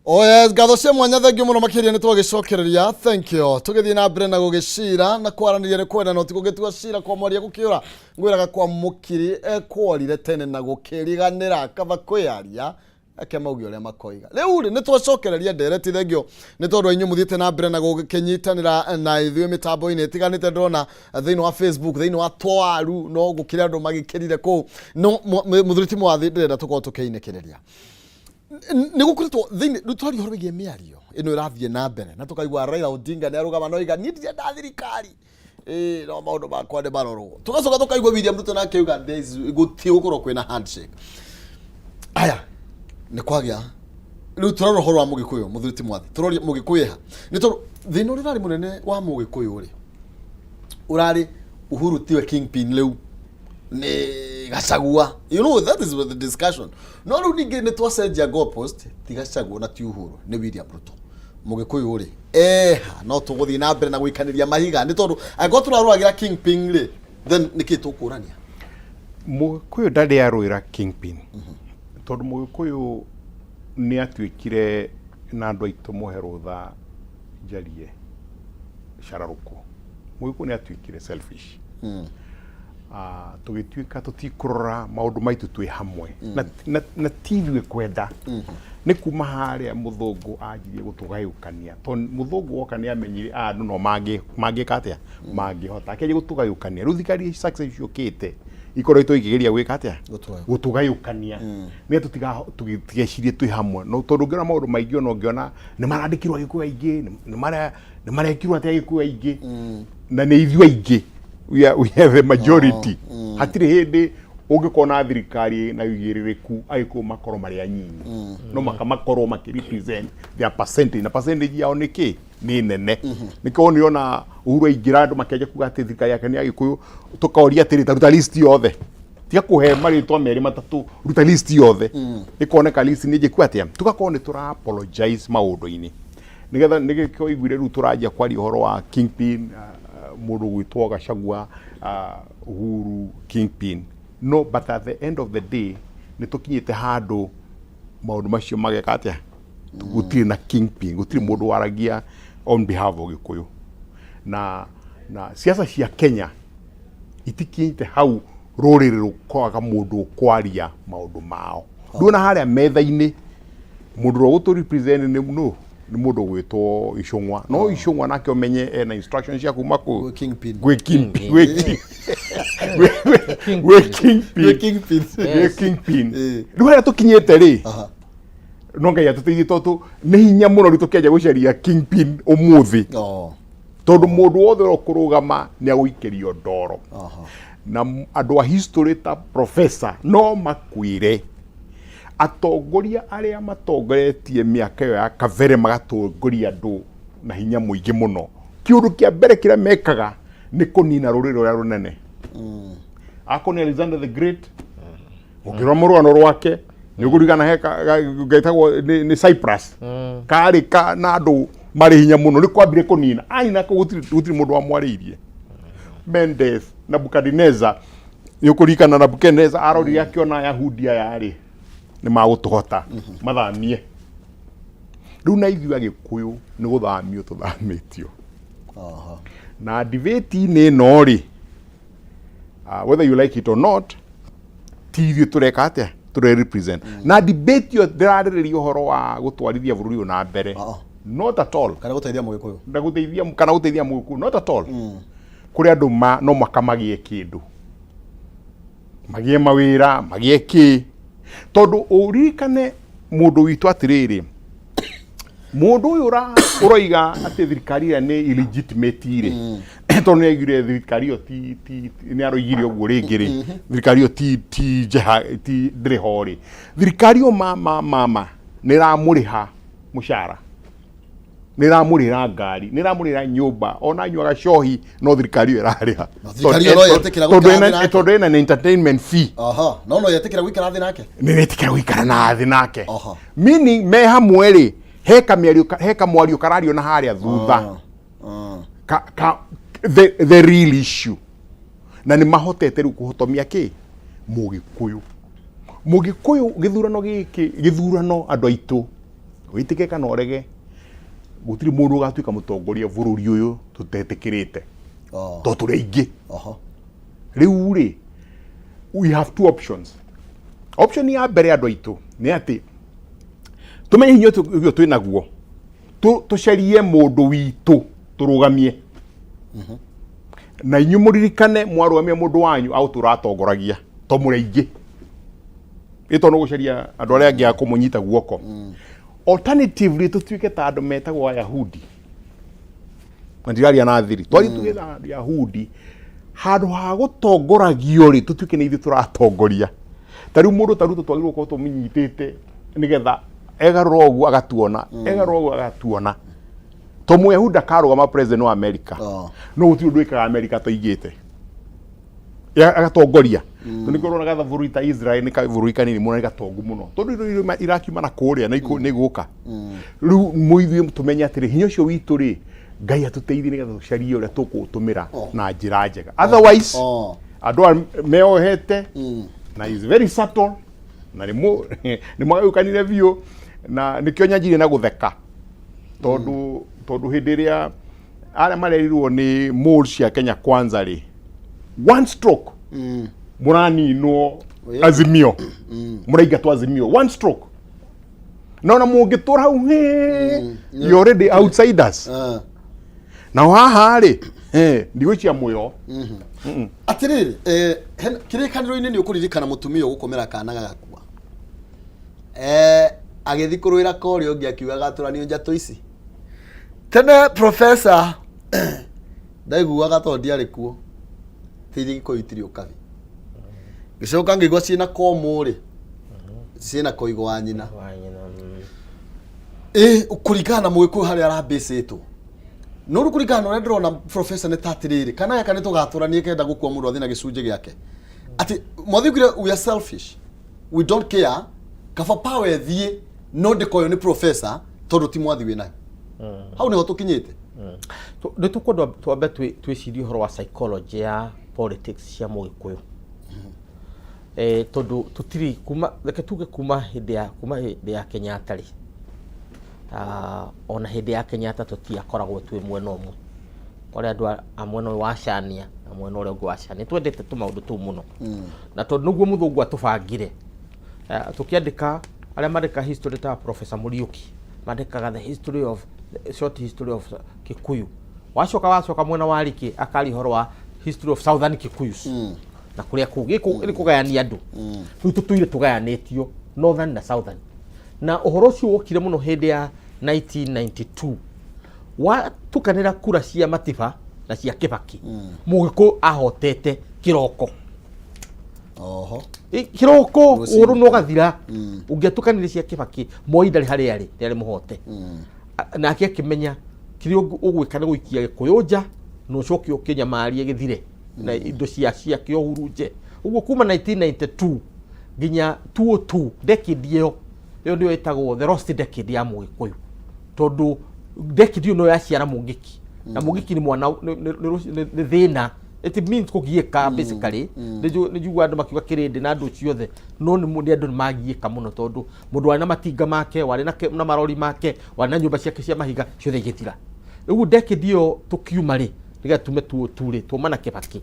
Oh yes, ngatho cia mwanya, thank you mũno makĩria, nĩ twagĩcokereria, thank you. Tũgĩthiĩ na mbere na gũgĩcira na kwaranĩria nĩ kwenda, no ti gũgĩtua cira kwa mwaria gũkĩũra. Ngwĩraga kwa mũkiri ekworire tene na gũkĩriganĩra, kaba kwĩyaria ake mauge ũrĩa makoiga. Rĩu rĩ, nĩ twacokereria ndereti. Thengio nĩ tondũ inyuĩ mũthiĩte na mbere na gũkĩnyitanĩra na ithuĩ mĩtambo-inĩ ĩtiganĩte. Ndĩrona thĩinĩ wa Facebook, thĩinĩ wa twaru, no gũkĩrĩ andũ magĩkĩrire kũu. No mũthuri ti mwathi, ndĩrenda tũkorwo tũkĩinĩkĩrĩria nä gå koretwo thä rä twaria å horo wä mä ario ä no ä rathiä na mbere, na tå Raila Odinga nä arũgama no iga niä ndirenda thirikari. Ĩ, no maũndũ makwa nĩ marorwo. Tũgacoka tũkaigua William Ruto nake auga gũtirĩ gũkorwo kwĩna handshake. Aya nĩ kwagĩa rĩu tũrora ũhoro wa Mũgĩkũyũ. Mũthuri ti mwathi, tũroria Mũgĩkũyũ ĩha, nĩ tondũ thĩna ũrĩa ũrarĩ mũnene wa Mũgĩkũyũ rĩ, ũrarĩ Uhuru tiwe kingpin, rĩu nĩ Gachagua. You know that is the discussion. No rĩu ningĩ nĩ twacenjia goalpost, ti Gachagua na ti Uhuru, nĩ William Ruto. Mũgĩkũyũ rĩ eha? No tũgũthiĩ na mbere na gũikanĩria mahiga, nĩ tondũ angĩkorwo tũrarũagĩra kingpin rĩ, then nĩkĩ tũkũrania? Mũgĩkũyũ ndarĩ arũĩra kingpin, tondũ Mũgĩkũyũ nĩ atuĩkire Na andũ aitũ mũhe rũtha njarie cararũkũ. Mũgĩkũyũ nĩ atuĩkire selfish. Ah, tũgĩtuĩka tũtikũrora maũndũ maitũ twĩ hamwe na, na, na ti ithuĩ kwenda nĩ kuma harĩa mũthũngũ anjirie gũtũgayũkania tondũ mũthũngũ woka nĩ amenyire aya andũ no mangĩka atĩa mangĩhota akĩanjia gũtũgayũkania rĩu thirikari success ciũkĩte ikoretwo ikĩgeria gwĩka atĩa gũtũgayũkania nĩgetha tũtigecirie twĩ hamwe no tondũ ũngĩona maũndũ maingĩ ona ũngĩona nĩ marandĩkirwo agĩkũyũ aingĩ nĩ marekirwo atĩa agĩkũyũ aingĩ na nĩ ithuĩ aingĩ we are the majority hatirĩ hĩndĩ ũngĩkorwo na thirikari na ũigĩrĩrĩku agĩkũyũ makorwo marĩ anyinyi no maka makorwo makĩ represent their percentage na percentage yao nĩ kĩ nĩ nene nĩkĩo nĩona Uhuru aingĩra andũ makĩanjia kuga atĩ thirikari yake nĩ agĩkũyũ tũkoria atĩrĩ ta ruta list yothe tiga kũhe marĩtwa merĩ matatũ ruta list yothe ĩkoneka list nĩ njĩku atĩa tũgakorwo nĩ tũra apologize maũndũ-inĩ nĩgetha nĩgĩkĩo iguire rĩu tũranjia kwaria ũhoro wa kingpin mũndũ gwĩtwo Gachagua Uhuru kingpin no but at the end of the day nĩ tũkinyĩte handũ maũndũ macio mageka atĩa gũtirĩ na kingpin gũtirĩ mũndũ waragia on behalf of Gĩkũyũ na siasa cia Kenya itikinyĩte hau rũrĩrĩ rũkaga mũndũ ũkwaria maũndũ mao ndũna harĩa metha-inĩ mũndũ ũrĩa ũgũtũ represent nĩ nũ nĩ mũndũ ũgwĩtwo Icũng'wa no Icũng'wa nake ũmenye ena instruction cia kuma kũ Gwĩ kingpin. gwĩ kingpin gwĩ gwĩ kingpin Gwĩ kingpin. gwĩ kingpin Eh. rĩu harĩa tũkinyĩte rĩ Aha. no Ngai atũteithie tondũ nĩ hinya mũno rĩu tũkĩanjia gũcaria kingpin ũmũthĩ Oh. tondũ mũndũ wothe ũrĩa ũkũrũgama nĩ agũikĩrio ndoro na andũ a history ta professor no makwĩre atongoria arĩa matongoretie mĩaka ĩyo ya kabere magatongoria andũ na hinya mũingĩ mũno kĩũndũ kĩa mbere kĩrĩa mekaga nĩ kũnina rũrĩrĩ rũrĩa rũnene akorwo nĩ Alexander the Great ũngĩrora mũrũgano rwake nĩ ũkũririkana he getagwo nĩ Cyprus karĩ ka na andũ marĩ hinya mũno nĩ kwambire kũnina anina kũu gũtirĩ mũndũ wamwarĩirie Mendes Nebukadnezar nĩ ũkũririkana Nebukadnezar arorire akĩona Ayahudi aya rĩ nĩ magũtũhota mathamie rĩu na ithuĩ Agĩkũyũ nĩ gũthamio tũthamĩtio na debate-inĩ ĩno rĩ whether you like it or not ti ithuĩ tũreka atĩa tũre represent na debate ĩyo ndĩrarĩrĩria ũhoro wa gũtwarithia bũrũri ũyũ na mbere not at all kana gũteithia mũgĩkũyũ na gũteithia kana gũteithia mũgĩkũyũ not at all kũrĩ andũ ma no mũhaka magĩe kĩndũ magĩe mawĩra magĩe kĩ tondũ ũririkane mũndũ witũ atĩrĩrĩ mũndũ ũyũ ũroiga atĩ thirikari ĩrĩa nĩ illegitimate rĩ tondũ nĩ aigire thirikari ĩyo ti nĩ aroigire ũguo rĩngĩ rĩ thirikari ĩyo ti njeha ti ndĩrĩ ho rĩ thirikari ĩyo ma mama nĩ ĩramũrĩha mũcara nĩ ĩramũrĩhĩra ngari nĩ ĩramũrĩhĩra nyũmba ona anyuaga cohi no thirikari ĩyo ĩrarĩha thirikari ĩyo no yetĩkĩra gũikara thĩ nake. Tondũ ĩna entertainment fee. Aha, no no yetĩkĩra gũikara thĩ nake. Nĩ retĩkĩra gũikara na thĩ nake meaning me hamwe rĩ he kamĩario he kamwario karario na harĩa thutha ka the real issue na nĩ mahotete rĩu kũhotomia kĩ mũgĩkũyũ mũgĩkũyũ gĩthurano gĩkĩ gĩthurano andũ aitũ wĩtĩke kana ũrege gũtirĩ mũndũ ũgatuĩka mũtongoria bũrũri ũyũ tũtetĩkĩrĩte tondũ tũrĩ aingĩ rĩu rĩ we have two options option ya mbere andũ aitũ nĩ atĩ tũmenye hinya ũcio twĩ naguo tũcarie mũndũ witũ tũrũgamie na inyuĩ mũririkane mwarũgamia mũndũ wanyu agũtũra atongoragia to mũrĩ aingĩ ĩ tondũ gũcaria andũ arĩa angĩ a kũmũnyita guoko alternatively tũtuĩke ta andũ metagwo ayahudi na ndiraria na thiri twari tuge ta ayahudi handũ ha gũtongoragio rĩ tũtuĩke nĩ ithuĩ tũratongoria ta rĩu mũndũ ta Ruto twagĩrĩirwo gũkorwo tũmũnyitĩte nĩgetha egarũra ũguo agatuona egarũra ũguo agatuona to mũyahudi ndakarũgama president wa America no gũtirĩ ũndũ wĩkaga America atoigĩte agatongoria tondũ nĩkĩo ũrona gatha bũrũri ta Israel nĩ bũrũri kanini mũno nĩ gatongu mũno tondũ indo iria irakiuma na kũrĩa na nĩ igũka rĩu mũithuĩ tũmenye atĩrĩ hinya ũcio witũ rĩ Ngai atũteithie nĩgetha tũcarie ũrĩa tũkũũtũmĩra na njĩra njega otherwise andũ aya meohete na is very subtle na nĩ mwagayũkanire biũ Na nĩkĩo nyanjirie na gũtheka, tondũ hĩndĩ ĩrĩa arĩa marerirwo nĩ mold cia Kenya Kwanza rĩ, one stroke mũraninwo. Azimio mũraingatwo, Azimio one stroke, na ona mũngĩtũra hau hĩ, you already outsiders. Nao haha rĩ, ndigũicia mũyo. Atirĩrĩ, kĩrĩkanĩro-inĩ nĩ ũkũririkana mũtumia ũgũkomera kana gagakua, agĩthiĩ kũrũĩra korĩa ũngĩ akiuga gatũranio njatũ ici tene. Professor, ndaiguaga tondũ ndiarĩ kuo tĩri Gĩkũyũ itirĩ ũkabi. Ngĩcoka ngĩigua ciĩna komũ rĩ, ciĩna koigo wa nyina. Wa nyina. Ĩ kũringana na mũgĩkũyũ harĩa arambĩcĩtwo, no rĩu kũringana na ũrĩa ndĩrona, professor, nĩ ta atĩrĩrĩ, kana gaka nĩ tũgatũranie kenda gũkua mũndũ athiĩ na gĩcunjĩ gĩake, atĩ mwathigire we are selfish, we don't care, kaba power ĩthiĩ no ndĩkoywo nĩ professor tondũ ti mwathi wĩnayo. Hau nĩho tũkinyĩte. Nĩ tũkwenda twambe twĩcirie ũhoro wa psychology ya politics cia mũgĩkũyũ, tondũ tũtirĩ kuma, reke tuge kuma hĩndĩ ya Kenyatta rĩ, ona hĩndĩ ya Kenyatta tũtiakoragwo twĩ mwena ũmwe. Kwarĩ andũ a mwena ũyũ wa Cania na mwena ũrĩa ũngĩ wa Cania. Twendete tũmaũndũ tũu mũno, na tondũ nĩguo mũthũngũ atũbangire. Tũkĩandĩka, arĩa mandĩka history ta Professor Muriuki mandĩkaga the history of the short history of Kikuyu, wacoka mwena wa Riki akaria ũhoro wa history of Southern Kikuyus na kũrĩa kũngĩ. Gĩkũ nĩ kũgayania andũ. Rĩu tũtũire tũgayanĩtio northern na southern, na ũhoro ũcio wokire mũno hĩndĩ ya 1992 watukanĩra kura cia Matiba na cia Kĩbaki. Mũgĩkũyũ ahotete kĩroko. Oho. Kĩroko. Rũcinĩ. Ũhoro no gathira ũngĩatukanire cia Kĩbaki, Moi ndarĩ harĩa arĩ, nĩ arĩ mũhote. Nake akĩmenya kĩrĩa ũgwĩka nĩ gũikia Gĩkũyũ nja na ũcoke ũkĩnyamarie gĩthire na indo cia ciakĩo hurunje ũguo kuma 1992 nginya 2002. Decade ĩyo nĩyo ĩtagwo the lost decade ya Mũgĩkũyũ, tondũ decade ĩyo no yaciara Mũngĩki, na Mũngĩki nĩ mwana nĩ thĩna. It means kũgiĩka basically. Nĩ njiguaga andũ makiuga kĩrĩndĩ na andũ ciothe, no nĩ andũ nĩ magiĩka mũno, tondũ mũndũ warĩ na matinga make, warĩ na marori make, warĩ na nyũmba ciake cia mahiga, ciothe igĩthira. Rĩu decade ĩyo tũkiuma rĩ, nĩgetha tume tu rĩ, tuoma na Kĩbakĩ,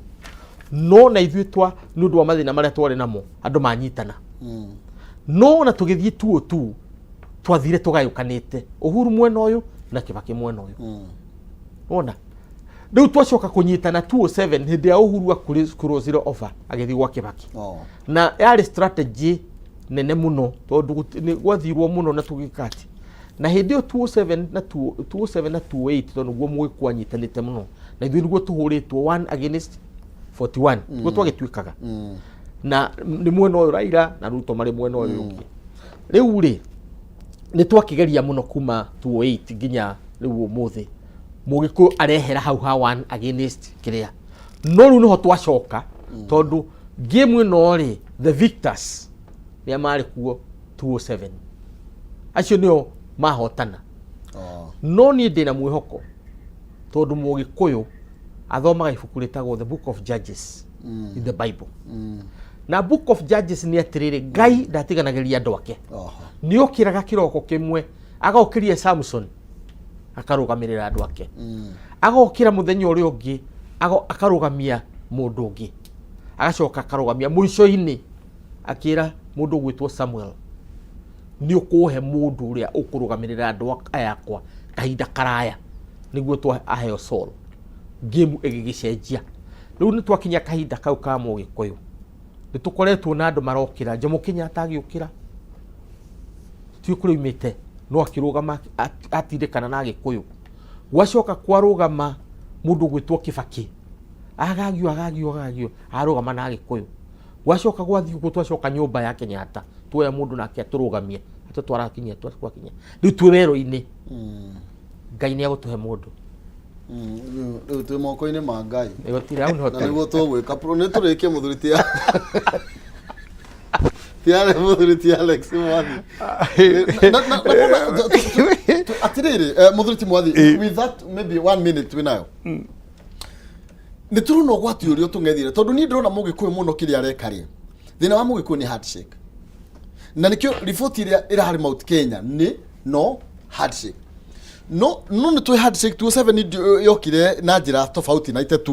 no na ithuĩ twa nĩ ũndũ wa mathĩna marĩa twarĩ namo, andũ manyitana. No ona tũgĩthiĩ tuo tu twathire tũgayũkanĩte, Uhuru mwena ũyũ na Kĩbakĩ mwena ũyũ. Wona rĩu twacoka kũnyitana 207 hĩndĩ ya Uhuru akũrũzire over agĩthiĩ gwa Kĩbakĩ. Na yarĩ strategy nene mũno, tondũ nĩ gwathirwo mũno na tũgĩka atĩ na hĩndĩ ĩyo 207 na 207 na 208, tondũ nĩguo mũgĩkũ anyitanĩte mũno na ithuĩ, nĩguo tũhũrĩtwo 1 against 41, nĩguo twagĩtuĩkaga na nĩ mwena ũyũ Raila na Ruto marĩ mwena ũyũ ũngĩ. Rĩu rĩ, nĩ twakĩgeria mũno kuma 208 nginya rĩu ũmũthĩ, Mũgĩkũyũ arehera hau ha one against kĩrĩa, no rĩu nĩho twacoka, tondũ game ĩno rĩ, the victors nĩa marĩ kuo 207, acio nĩo mahotana. No niĩ ndĩna mwĩhoko, tondũ Mũgĩkũyũ athomaga ibuku rĩtagwo the Book of Judges in the Bible, na Book of Judges nĩ atĩrĩrĩ, Ngai ndatiganagĩria andũ ake. Nĩ okĩraga kĩroko kĩmwe agokĩria Samson akarũgamĩrĩra andũ ake, agokĩra mũthenya ũrĩa ũngĩ akarũgamia mũndũ ũngĩ, agacoka akarũgamia mũico-inĩ akĩra mũndũ ũgwĩtwo Samuel, nĩ ũkũhe mũndũ ũrĩa ũkũrũgamĩrĩra andũ aya akwa kahinda karaya, nĩguo twa aheo Saul. Game ĩgĩgĩcenjia. Rĩu nĩ twakinya kahinda kau ka Mũgĩkũyũ, nĩ tũkoretwo na andũ marokĩra. Jomo Kenyatta agĩũkĩra, tiũ kũrĩa oimĩte, no akĩrũgama atindĩkana na Agĩkũyũ. Gwacoka kwarũgama mũndũ ũgwĩtwo Kĩbakĩ, agagio agagio agagio, arũgama na Agĩkũyũ. Gwacoka gwathiĩ ũguo, twacoka nyũmba ya Kenyatta, tuoya mũndũ nake atũrũgamie, atũtwara kinya twakinya rĩu twĩ werũ-inĩ. Ngai nĩ agũtũhe mũndũ. Rĩu twĩ moko-inĩ ma Ngai. Gũtirĩ hau nĩho na nĩguo tũgwĩka. Nĩ tũrĩkie, mũthuri ti ale mũthuri ti Alex Mwathi. Atĩrĩrĩ, mũthuri ti Mwathi, with that maybe one minute twĩnayo, nĩ tũrona ũgwati ũrĩa ũtũng'ethire, tondũ niĩ ndĩrona Mũgĩkũyũ mũno kĩrĩa areka rĩ, thĩna wa Mũgĩkũyũ nĩ handshake. Na nĩkĩo riboti ĩrĩa ĩrarĩ Mount Kenya nĩ no handshake. No nĩ twĩ handshake 207 yokire na njĩra tofauti na itetu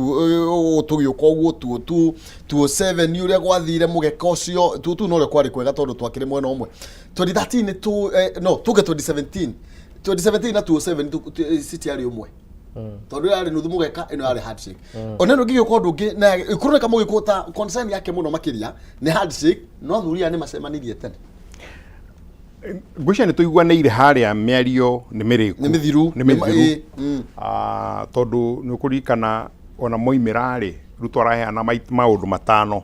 tũgĩũka ũguo tuo tu 207 ũrĩa gwathire mũgeka ũcio tuo tu no ũrĩa kwarĩ kwega tondũ twakĩrĩ mwena ũmwe. 2013 tu no tuge 2017 2017 na 207 citiarĩ ũmwe, tondũ yarĩ nuthu mũgeka, ĩno yarĩ handshake. Ona ĩno ngĩgĩũka ũndũ ũngĩ na kũroneka mũgĩkũ ta concern yake mũno makĩria nĩ handshake, no athuri aya nĩ macemanirie tene. Ngwĩciria nĩ tũiguanĩire harĩa mĩario nĩ mĩrĩku. Nĩ mĩthiru. Nĩ mĩthiru. Ĩ. Ah, tondũ nĩ ũkũririkana ona moimĩra rĩ, Ruto araheana maũndũ 5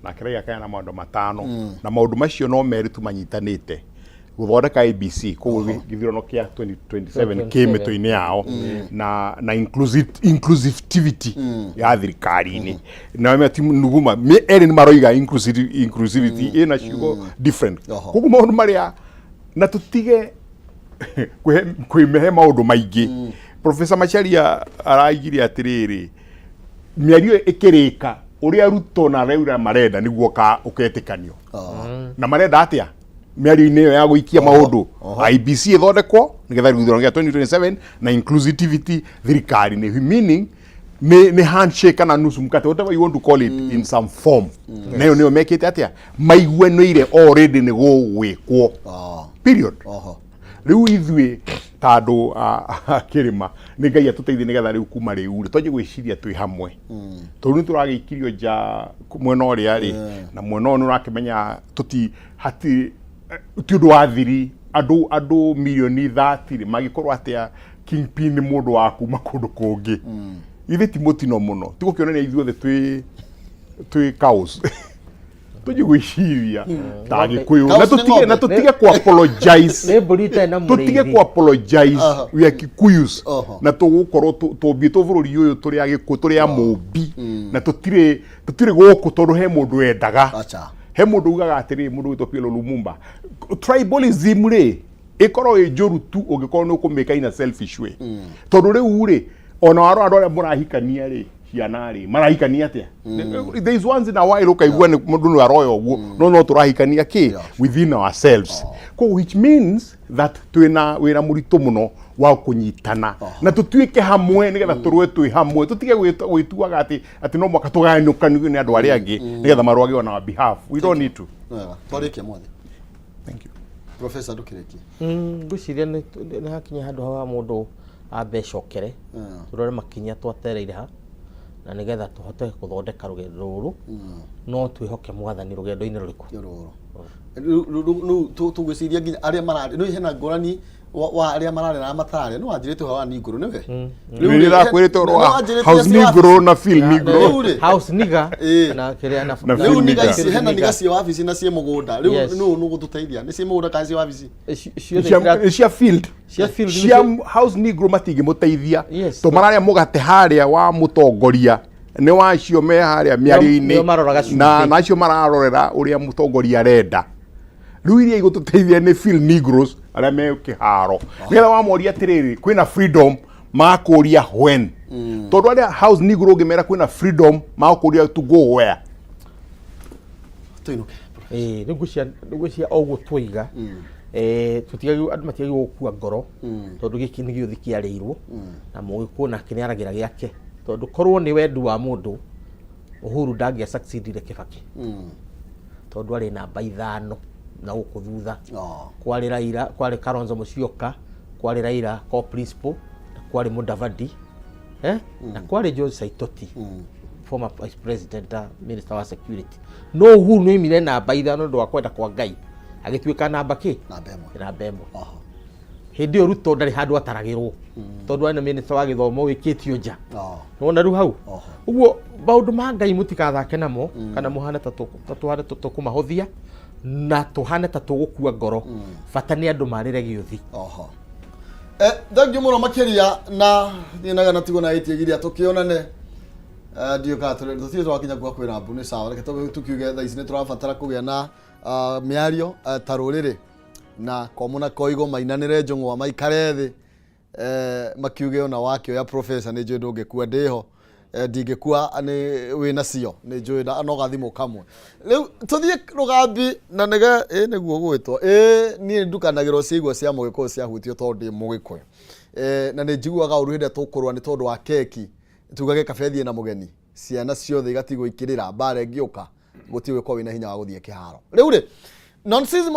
nake Raila akaheana maũndũ 5, na maũndũ macio no merĩ tu manyitanĩte gũthondeka ABC. Koguo gĩthurano kĩa 2027 kĩ mĩtwe-inĩ yao na inclusivity ya thirikari-inĩ na me ti nuguma erĩ nĩ maroiga inclusivity ĩna ciugo different. Koguo maũndũ marĩa na tũtige kwĩmehe maũndũ maingĩ. Professor Macharia araigire atĩrĩrĩ, mĩario ĩkĩrĩka, ũrĩa Ruto na Raila marenda nĩguo ũketĩkanio na marenda atĩa mĩario-inĩ ĩyo ya gũikia maũndũ, IEBC ĩthondekwo nĩgetha gĩthurano gĩa 2027 na inclusivity thirikari-inĩ, meaning nĩ handshake kana nusu mkate, whatever you want to call it, in some form. Nayo nĩyo mekĩte atĩa, maiguanĩire already nĩ gũgwĩkwo, period. Rĩu ithuĩ ta andũ a kĩrĩma, nĩ Ngai atũteithie nĩgetha rĩu kuma rĩu rĩ twanjie gwĩciria twĩ hamwe, tondũ nĩ tũragĩikirio nja mwena ũrĩa rĩ na mwena ũyũ nĩ ũrakĩmenya tũti hati ti ũndũ wa thiri. Andũ mirioni 30 rĩ, mangĩkorwo atĩa kingpin nĩ mũndũ wa kuma kũndũ kũngĩ? Ithe ti mũtino mũno ti gũkĩonania ithuothe twĩ cows, tũnjie gwĩciria ta Gĩkũyũ na Cows nĩ tũtige ng'ombe. na tũtige ku apologize. Nĩ mbũri itarĩ na Tũtige mũrĩithi. ku apologize. We are Kikuyus na tũgũkorwo tũmbĩtwo bũrũri ũyũ tũrĩ Agĩkũyũ, tũrĩ a mũmbi, na tũtirĩ gũkũ tondũ he mũndũ wendaga. Acha. He mũndũ ugaga atĩrĩrĩ, mũndũ wĩtwo PLO Lumumba, tribalism rĩ ĩkorwo ĩ njũru tu ũngĩkorwo nĩ ũkũmĩka in a selfish way, tondũ rĩu rĩ ona warora andũ arĩa mũrahikania rĩ, ciana rĩ marahikania atĩa? There is once in a while ũkaigua nĩ mũndũ nĩ aroya ũguo, no tũrahikania kĩ within ourselves. Koguo which means that twĩna wĩra mũritũ mũno wa kũnyitana na tũtuĩke hamwe nĩgetha tũrũe twĩ hamwe, tũtige gwĩtuaga atĩ no mwaka tũgayanũkanio nĩ andũ arĩa angĩ nĩgetha marũage on our behalf. We don't need to. Wega, twarĩkia mothe. Thank you. Professor, ndũkĩrĩkie. Ngwĩciria nĩ hakinya handũ haha mũndũ ambe ecokere, tũrore makinya twatereire ha na nĩgetha tũhote gũthondeka rũgendo rũrũ. No twĩhoke Mwathani rũgendo-inĩ rũrĩkũ? Rũrũ rĩu tũgwĩciria nginya arĩa mararĩ nĩ hena ngũrani wa arĩa mararĩ na arĩa matararĩ. Nĩ wanjĩrĩte ũhoro wa Negro nĩwe? Nĩ ndĩrakwĩrĩte ũhoro wa house Negro na field Negro. Rĩu rĩ house nigger na kĩrĩa na Na rĩu field niga nigger. ici hena niga ciĩ wabici na ciĩ mũgũnda rĩu. Nũ nũgũtũteithia, nĩ ciĩ mũgũnda kana ciĩ wabici? Ciothe. Nĩ cia field. Cia field. Cia house Negro matingĩmũteithia Yes. to mararĩa mũgate harĩa wa mũtongoria nĩ wacio me harĩa mĩario-inĩ Nĩo maroraga cumbĩ. Na acio mararorera ũrĩa mũtongoria arenda. Rĩu iria igũtũteithia nĩ field Negroes arĩa me kĩharo, nĩgetha wamoria atĩrĩrĩ, kwĩna freedom, makũria when, tondũ arĩa house Negro ũngĩmera kwĩna freedom, makũria to go where? Tũinũke. Ĩĩ, rĩu ngwĩciria o ũguo twoiga, tũtigagĩrĩirwo, andũ matigagĩrĩirwo gũkua ngoro, tondũ gĩkĩ nĩ gĩũthi kĩarĩirwo na Mũgĩkũyũ nake nĩ aragĩra gĩake, tondũ korwo nĩ wendi wa mũndũ, Uhuru ndangĩa succeedire Kibaki, tondũ arĩ namba 5 na gũkũ thutha kwarĩ Raila, kwarĩ Kalonzo Musyoka, kwarĩ Raila co-principal, na kwarĩ Mudavadi, na kwarĩ George Saitoti, former vice president na minister wa security. No Uhuru nĩ oimire namba 5 ũndũ wa kwenda kwa Ngai agĩtuĩka namba kĩ? Namba 1. Namba 1. Hĩndĩ ĩyo Ruto ndarĩ handũ ataragĩrwo, tondũ arĩ na minister wa gĩthomo wĩkĩtio nja. Nĩwona rĩu hau ũguo maũndũ ma Ngai mũtikathake namo, kana mũhane ta tũhane tũkũmahũthia na tũhane ta tũgũkua ngoro. Bata nĩ andũ marĩre gĩũthi. Thank you mũno makĩria na niĩ naga na tigo na ĩtiegiria tũkĩonane. Ndiũĩ kana tũtirĩ tũrakinya kuga kwĩna mbu. Nĩ sawa, reke tũkiuge thaa ici nĩ tũrabatara kũgĩa na mĩario ta rũrĩrĩ na Komũ na Koigo mainanĩre njũng'wa, maikare thĩ, makiuge ona wakĩoya professor nĩ njũĩ ndũngĩkua ndĩho. Ndingĩkua nĩ wĩ nacio, nĩ njũĩ na no gathimũ kamwe. Rĩu tũthiĩ rũgambi na nĩge ĩ nĩguo gwĩtwo ĩ niĩ ndukanagĩrwo ciigua cia mũgĩkũyũ ciahutio tondũ ndĩ mũgĩkũyũ. Na nĩ njiguaga ũru hĩndĩ ĩrĩa tũkũrũa nĩ tondũ wa keki, tugage kabe thiĩ na mũgeni, ciana ciothe igatigwo ikĩrĩra, mbara ĩngĩũka gũtirĩ ũgĩkorwo wĩna hinya wa gũthiĩ kĩharo. Rĩu rĩ nonsense.